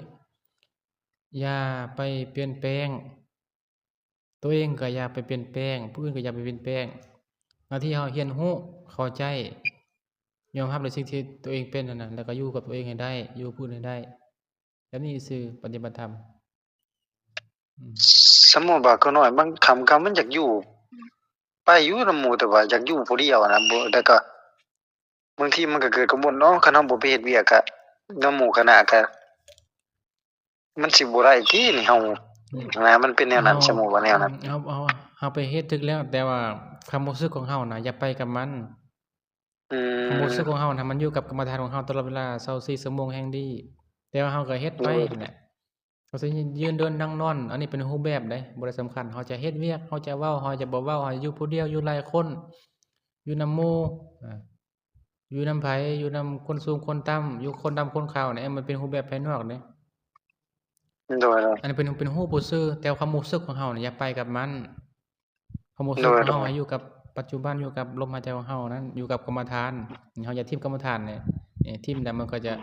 ຢ່າໄປປ່ຽນແປງ ຕົວເອງກໍຢ່າໄປປ່ຽນແປງ ຜູ້ອື່ນກໍຢ່າໄປປ່ຽນແປງ ໜ້າທີ່ເຮົາຮຽນຮູ້ ເຂົ້າໃຈ ຍອມຮັບໃນສິ່ງທີ່ຕົວເອງເປັນຫັ້ນນະ ແລ້ວກໍຢູ່ກັບຕົວເອງໃຫ້ໄດ້ ຢູ່ກັບຜູ້ອື່ນໃຫ້ໄດ້ ແບບນີ້ຊື່ປະຕິບັດທຳ ອືມ ສົມມຸດວ່າຂ້ານ້ອຍບາງຄຳກໍມັນຢາກຢູ່ ໄປຢູ່ນຳໝູ່ ແຕ່ວ່າຢາກຢູ່ຜູ້ດຽວນະ ບໍ່ ແຕ່ກໍ ບາງທີມັນກໍເກີດກັງວົນເນາະ ຄັນເຮົາບໍ່ໄປເຮັດວຽກກະນຳໝູ່ຄະນະກະ ມັນຊິບໍ່ໄດ້ຕິນີ້ ເຮົາ ອືມ ນະ ມັນເປັນແນວນັ້ນ ເຮົາ ສົມມຸດວ່າແນວນັ້ນ ເຮົາ ເຮົາ ເຮົາໄປເຮັດຖືກແລ້ວ ແຕ່ວ່າຄວາມຮູ້ສຶກຂອງເຮົານະ ຢ່າໄປກັບມັນ ອືມ ຄວາມຮູ້ສຶກຂອງເຮົານະ ມັນຢູ່ກັບກຳມະຖານຂອງເຮົາຕະຫຼອດເວລາ ຊາວສີ່ຊົ່ວໂມງແຮ່ງດີ ແຕ່ວ່າເຮົາກໍເຮັດໄປ ໂດຍ ຫັ້ນແຫຼະ ເຮົາຊິຢືນເດີນນັ່ງນອນ ອັນນີ້ເປັນຮູບແບບໃດ໋ ບໍ່ໄດ້ສຳຄັນ ເຮົາຈະເຮັດວຽກ ເຮົາຈະເວົ້າ ເຮົາຈະບໍ່ເວົ້າ ເຮົາຢູ່ຜູ້ດຽວ ຢູ່ຫຼາຍຄົນ ຢູ່ນຳໝູ່ ອາ ຢູ່ນຳໃຜ ຢູ່ນຳຄົນສູງຄົນຕ່ຳ ຢູ່ຄົນດຳຄົນຂາວນີ້ ມັນເປັນຮູບແບບພາຍນອກເດ້ ໂດຍ ໂດຍ ອັນນີ້ເປັນ ເປັນຮູບຊື່ໆ ແຕ່ຄວາມຮູ້ສຶກຂອງເຮົານີ້ ຢ່າໄປກັບມັນ ຄວາມຮູ້ສຶກ ໂດຍ ຂອງເຮົາ ໂດຍ ໃຫ້ຢູ່ກັບປັດຈຸບັນ ຢູ່ກັບລົມຫາຍໃຈຂອງເຮົານັ້ນ ຢູ່ກັບກຳມະຖານ ເຮົາຢ່າຖິ້ມກຳມະຖານນີ້ ຖິ້ມແລ້ວມັນກໍຈະ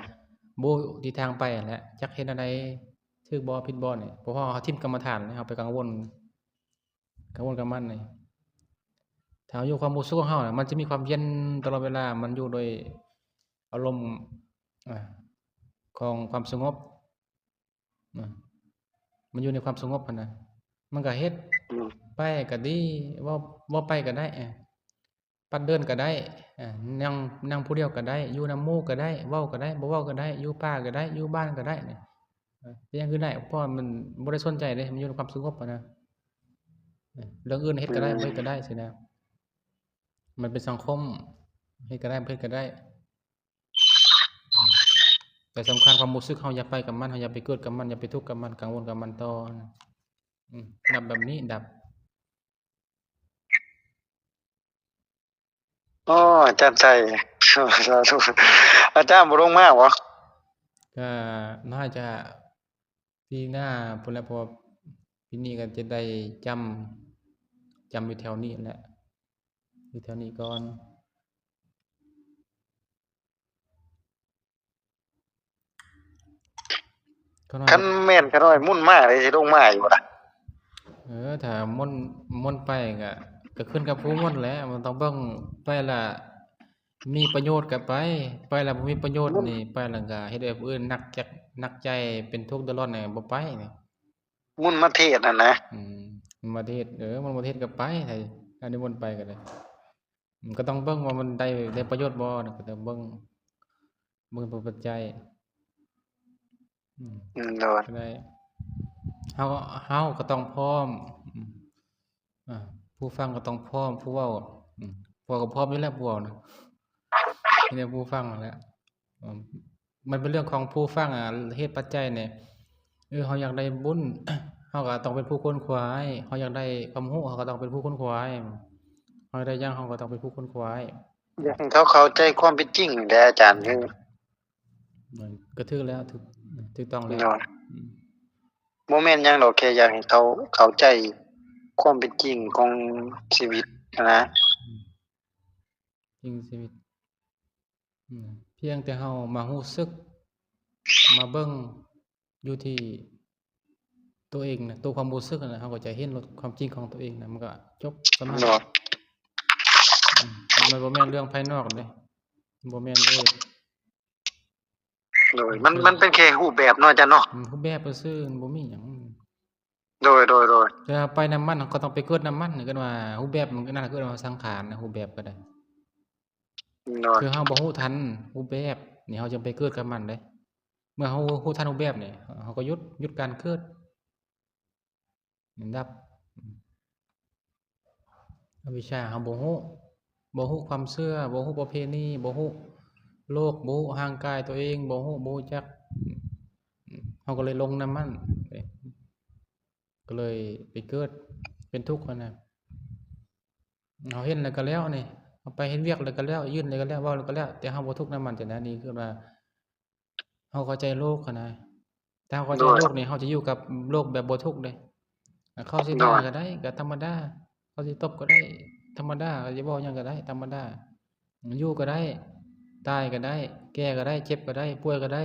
ບໍ່ຮູ້ທິດທາງໄປຫັ້ນແຫຼະ ຈັກເຮັດແນວໃດ ຖືກບໍ່ຜິດບໍ່ນີ້ ເພາະເຮົາຖິ້ມກຳມະຖານ ເຮົາໄປກັງວົນ ກັງວົນກັບມັນນີ້ ຖ້າເຮົາຢູ່ຄວາມຮູ້ສຶກຂອງເຮົານະ ມັນຈະມີຄວາມເຢັນຕະຫຼອດເວລາ ມັນຢູ່ໂດຍອາລົມ ອາ ຂອງຄວາມສະຫງົບ ນະ ມັນຢູ່ໃນຄວາມສະຫງົບຫັ້ນນະ ມັນກໍເຮັດ ອືມ ໄປກໍດີ ເວົ້າ ເວົ້າໄປກໍໄດ້ ເອີ ປັດເດີນກໍໄດ້ ເອີ ນັ່ງ ນັ່ງຜູ້ດຽວກໍໄດ້ ຢູ່ນຳໝູ່ກໍໄດ້ ເວົ້າກໍໄດ້ ບໍ່ເວົ້າກໍໄດ້ ຢູ່ປ່າກໍໄດ້ ຢູ່ບ້ານກໍໄດ້ ເປັນຫຍັງຄືໄດ້ ເພາະວ່າມັນບໍ່ໄດ້ສົນໃຈເດ້ ມັນຢູ່ໃນຄວາມສະຫງົບຫັ້ນນະ ເລື່ອງອື່ນເຮັດກໍໄດ້ ອືມ ບໍ່ເຮັດກໍໄດ້ຊີ້ນະ ມັນເປັນສັງຄົມ ເຮັດກໍໄດ້ ບໍ່ເຮັດກໍໄດ້ ແຕ່ສຳຄັນຄວາມຮູ້ສຶກເຮົາຢ່າໄປກັບມັນ ເຮົາຢ່າໄປເກີດກັບມັນ ຢ່າໄປທຸກກັບມັນ ກັງວົນກັບມັນຕໍ່ ອືມ ດັບແບບນີ້ ດັບ ໂອ້ ອາຈານໄຊ ສາທຸ ອາຈານບໍ່ລົງມາບໍ? ກະໜ້າຈະປີໜ້າພຸ້ນແຫຼະ ເພາະວ່າປີນີ້ກໍຈະໄດ້ຈຳ ຈຳຢູ່ແຖວນີ້ແຫຼະ ຢູ່ແຖວນີ້ກ່ອນ. ຄັນແມ່ນຂະນ້ອຍໝຸນມາເດ້ ຊິລົງມາຢູ່ບໍ່ລະ? ເອີ ຖ້າໝຸນ ໝຸນໄປກະ ກະຂຶ້ນກັບຜູ້ໝຸນແຫຼະ. ມັນຕ້ອງເບິ່ງ ໄປລະມີປະໂຫຍດກະໄປ, ໄປລະບໍ່ມີປະໂຫຍດນີ້ ໄປລະກະເຮັດໃຫ້ຜູ້ອື່ນໜັກຈັກ ໜັກໃຈ ເປັນທຸກເດືອດຮ້ອນນີ້ ບໍ່ໄປນີ້. ໝຸນມາເທດຫັ້ນນະ. ອືມ ມາເທດ ເອີ ມັນມາເທດກະໄປ ໃຫ້ ໃຫ້ນິມົນໄປກະໄດ້. ມັນກະຕ້ອງເບິ່ງວ່າມັນໄດ້ ໄດ້ປະໂຫຍດບໍ່ ກະຕ້ອງເບິ່ງ ເບິ່ງເປັນປັດໄຈ. ອືມ ອືມ ໂດຍ ກະໄດ້. ເຮົາ ເຮົາກະຕ້ອງພ້ອມ ອືມ ອາ ຜູ້ຟັງກະຕ້ອງພ້ອມ ຜູ້ເວົ້າ ອືມ ເວົ້າກະພ້ອມຢູ່ແລ້ວ ຜູ້ເວົ້ານະ ມີແຕ່ຜູ້ຟັງຫັ້ນແຫຼະ. ອືມ ມັນເປັນເລື່ອງຂອງຜູ້ຟັງ ອາ ເຫດປັດໄຈນີ້ ເອີ ເຮົາຢາກໄດ້ບຸນ ເຮົາກະຕ້ອງເປັນຜູ້ຂົນຂວາຍ, ເຮົາຢາກໄດ້ຄວາມຮູ້ ເຮົາກະຕ້ອງເປັນຜູ້ຂົນຂວາຍ, ເຮົາຢາກໄດ້ຫຍັງ ເຮົາກະຕ້ອງເປັນຜູ້ຂົນຂວາຍ. ຢາກໃຫ້ເຂົາເຂົ້າໃຈຄວາມເປັນຈິງແຫຼະອາຈານ. ເອີ ກະຖືກແລ້ວ ຖືກ ຖືກຕ້ອງແລ້ວ. ໂດຍ ອືມ ບໍ່ແມ່ນຫຍັງດອກ ແຄ່ຢາກໃຫ້ເຂົາເຂົ້າໃຈຄວາມເປັນຈິງຂອງຊີວິດຫັ້ນນະ. ອືມ ຈິງຊີວິດ ອືມ ພຽງແຕ່ເຮົາມາຮູ້ສຶກ ມາເບິ່ງຢູ່ທີ່ໂຕເອງນະ ໂຕຄວາມຮູ້ສຶກຫັ້ນນະ ເຮົາກະຈະເຫັນຄວາມຈິງຂອງໂຕເອງນະ ມັນກະຈົບສ່ຳນັ້ນ. ໂດຍ ອືມ ມັນບໍ່ແມ່ນເລື່ອງພາຍນອກເດ້ ບໍ່ແມ່ນເລີຍ. ໂດຍ ມັນ ມັນເປັນແຄ່ຮູບແບບເນາະອາຈານເນາະ. ອືມ ຮູບແບບຊື່ໆ ມັນບໍ່ມີຫຍັງ. ໂດຍ ໂດຍ ໂດຍ ແຕ່ວ່າໄປນຳມັນ ເຮົາກະຕ້ອງໄປເກີດນຳມັນ ເອີ້ນວ່າຮູບແບບ ມັນກະນັ້ນ ເອີ້ນວ່າສັງຂານນະ ຮູບແບບກະໄດ້. ໂດຍ ຄືເຮົາບໍ່ຮູ້ທັນຮູບແບບນີ້ ເຮົາຈະໄປເກີດກັບມັນເດ້. ເມື່ອເຮົາຮູ້ທັນຮູບແບບນີ້ ເຮົາກະຢຸດ ຢຸດການເກີດ ດັບ ອະວິຊາ ເຮົາບໍ່ຮູ້ ບໍ່ຮູ້ຄວາມເຊື່ອ ບໍ່ຮູ້ປະເພນີ ບໍ່ຮູ້ໂລກ ບໍ່ຮູ້ຮ່າງກາຍໂຕເອງ ບໍ່ຮູ້ ບໍ່ຮູ້ຈັກ ເຮົາກະເລີຍຫຼົງນຳມັນ ກະເລີຍໄປເກີດເປັນທຸກຫັ້ນນະ. ເຮົາເຫັນແລ້ວກະແລ້ວນີ້ ເຮົາໄປເຮັດວຽກແລ້ວກະແລ້ວ ຍື່ນແລ້ວກະແລ້ວ ເວົ້າແລ້ວກະແລ້ວ ແຕ່ເຮົາບໍ່ທຸກນຳມັນຈັ່ງໃດ. ນີ້ຄືວ່າ ເຮົາເຂົ້າໃຈໂລກຫັ້ນນະ. ຖ້າເຮົາເຂົ້າໃຈໂລກນີ້ ເຮົາຈະຢູ່ກັບໂລກແບບບໍ່ທຸກເດ້. ເຂົາຊິດ່າກະໄດ້ ກະທຳມະດາ, ເຂົາຊິຕົບກະໄດ້ ທຳມະດາ, ເຂົາຊິເວົ້າຫຍັງກະໄດ້ ທຳມະດາ. ຢູ່ກະໄດ້ ຕາຍກະໄດ້ ແກ່ກະໄດ້ ເຈັບກະໄດ້ ປ່ວຍກະໄດ້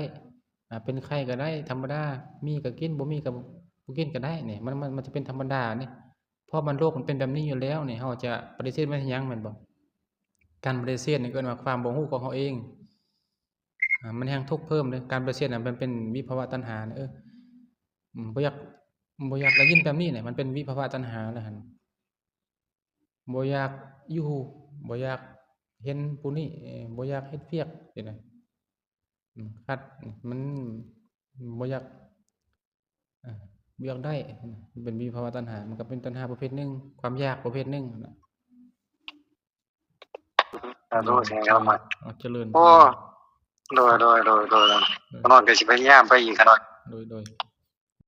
ອາ ເປັນໄຂ້ກະໄດ້ ທຳມະດາ. ມີກະກິນ ບໍ່ມີກະບໍ່ກິນກະໄດ້ນີ້ ມັນ ມັນ ມັນຈະເປັນທຳມະດານີ້. ເພາະມັນ ໂລກມັນເປັນແບບນີ້ຢູ່ແລ້ວນີ້ ເຮົາຈະປະຕິເສດມັນເຮັດຫຍັງ ແມ່ນບໍ່? ການປະຕິເສດນີ້ເອີ້ນວ່າຄວາມບໍ່ຮູ້ຂອງເຮົາເອງ. ອາ ມັນແຮ່ງທຸກເພີ່ມເດ້. ການປະຕິເສດນະ ມັນເປັນວິພະວະຕັນຫາ. ເອີ ບໍ່ຢາກ ບໍ່ຢາກໄດ້ຍິນແບບນີ້ນະ ມັນເປັນວິພະວະຕັນຫາແລ້ວຫັ້ນ. ບໍ່ຢາກຢູ່ ບໍ່ຢາກເຫັນຜູ້ນີ້ ບໍ່ຢາກເຮັດວຽກຊີ້ນະ. ອືມ ຂັດ ມັນບໍ່ຢາກ ເອີ ບໍ່ຢາກໄດ້ ມັນເປັນວິພະວະຕັນຫາ. ມັນກະເປັນຕັນຫາປະເພດໜຶ່ງ ຄວາມຢາກປະເພດໜຶ່ງຫັ້ນນະ. ສາທຸ ເອີ ສາທຸ ເອົາ ຈະເລີນ. ໂອ້ ໂດຍ ໂດຍ ໂດຍ ໂດຍ ຂະນ້ອຍກະຊິພະຍາຍາມໄປອີກ ຂະນ້ອຍ. ໂດຍ ໂດຍ.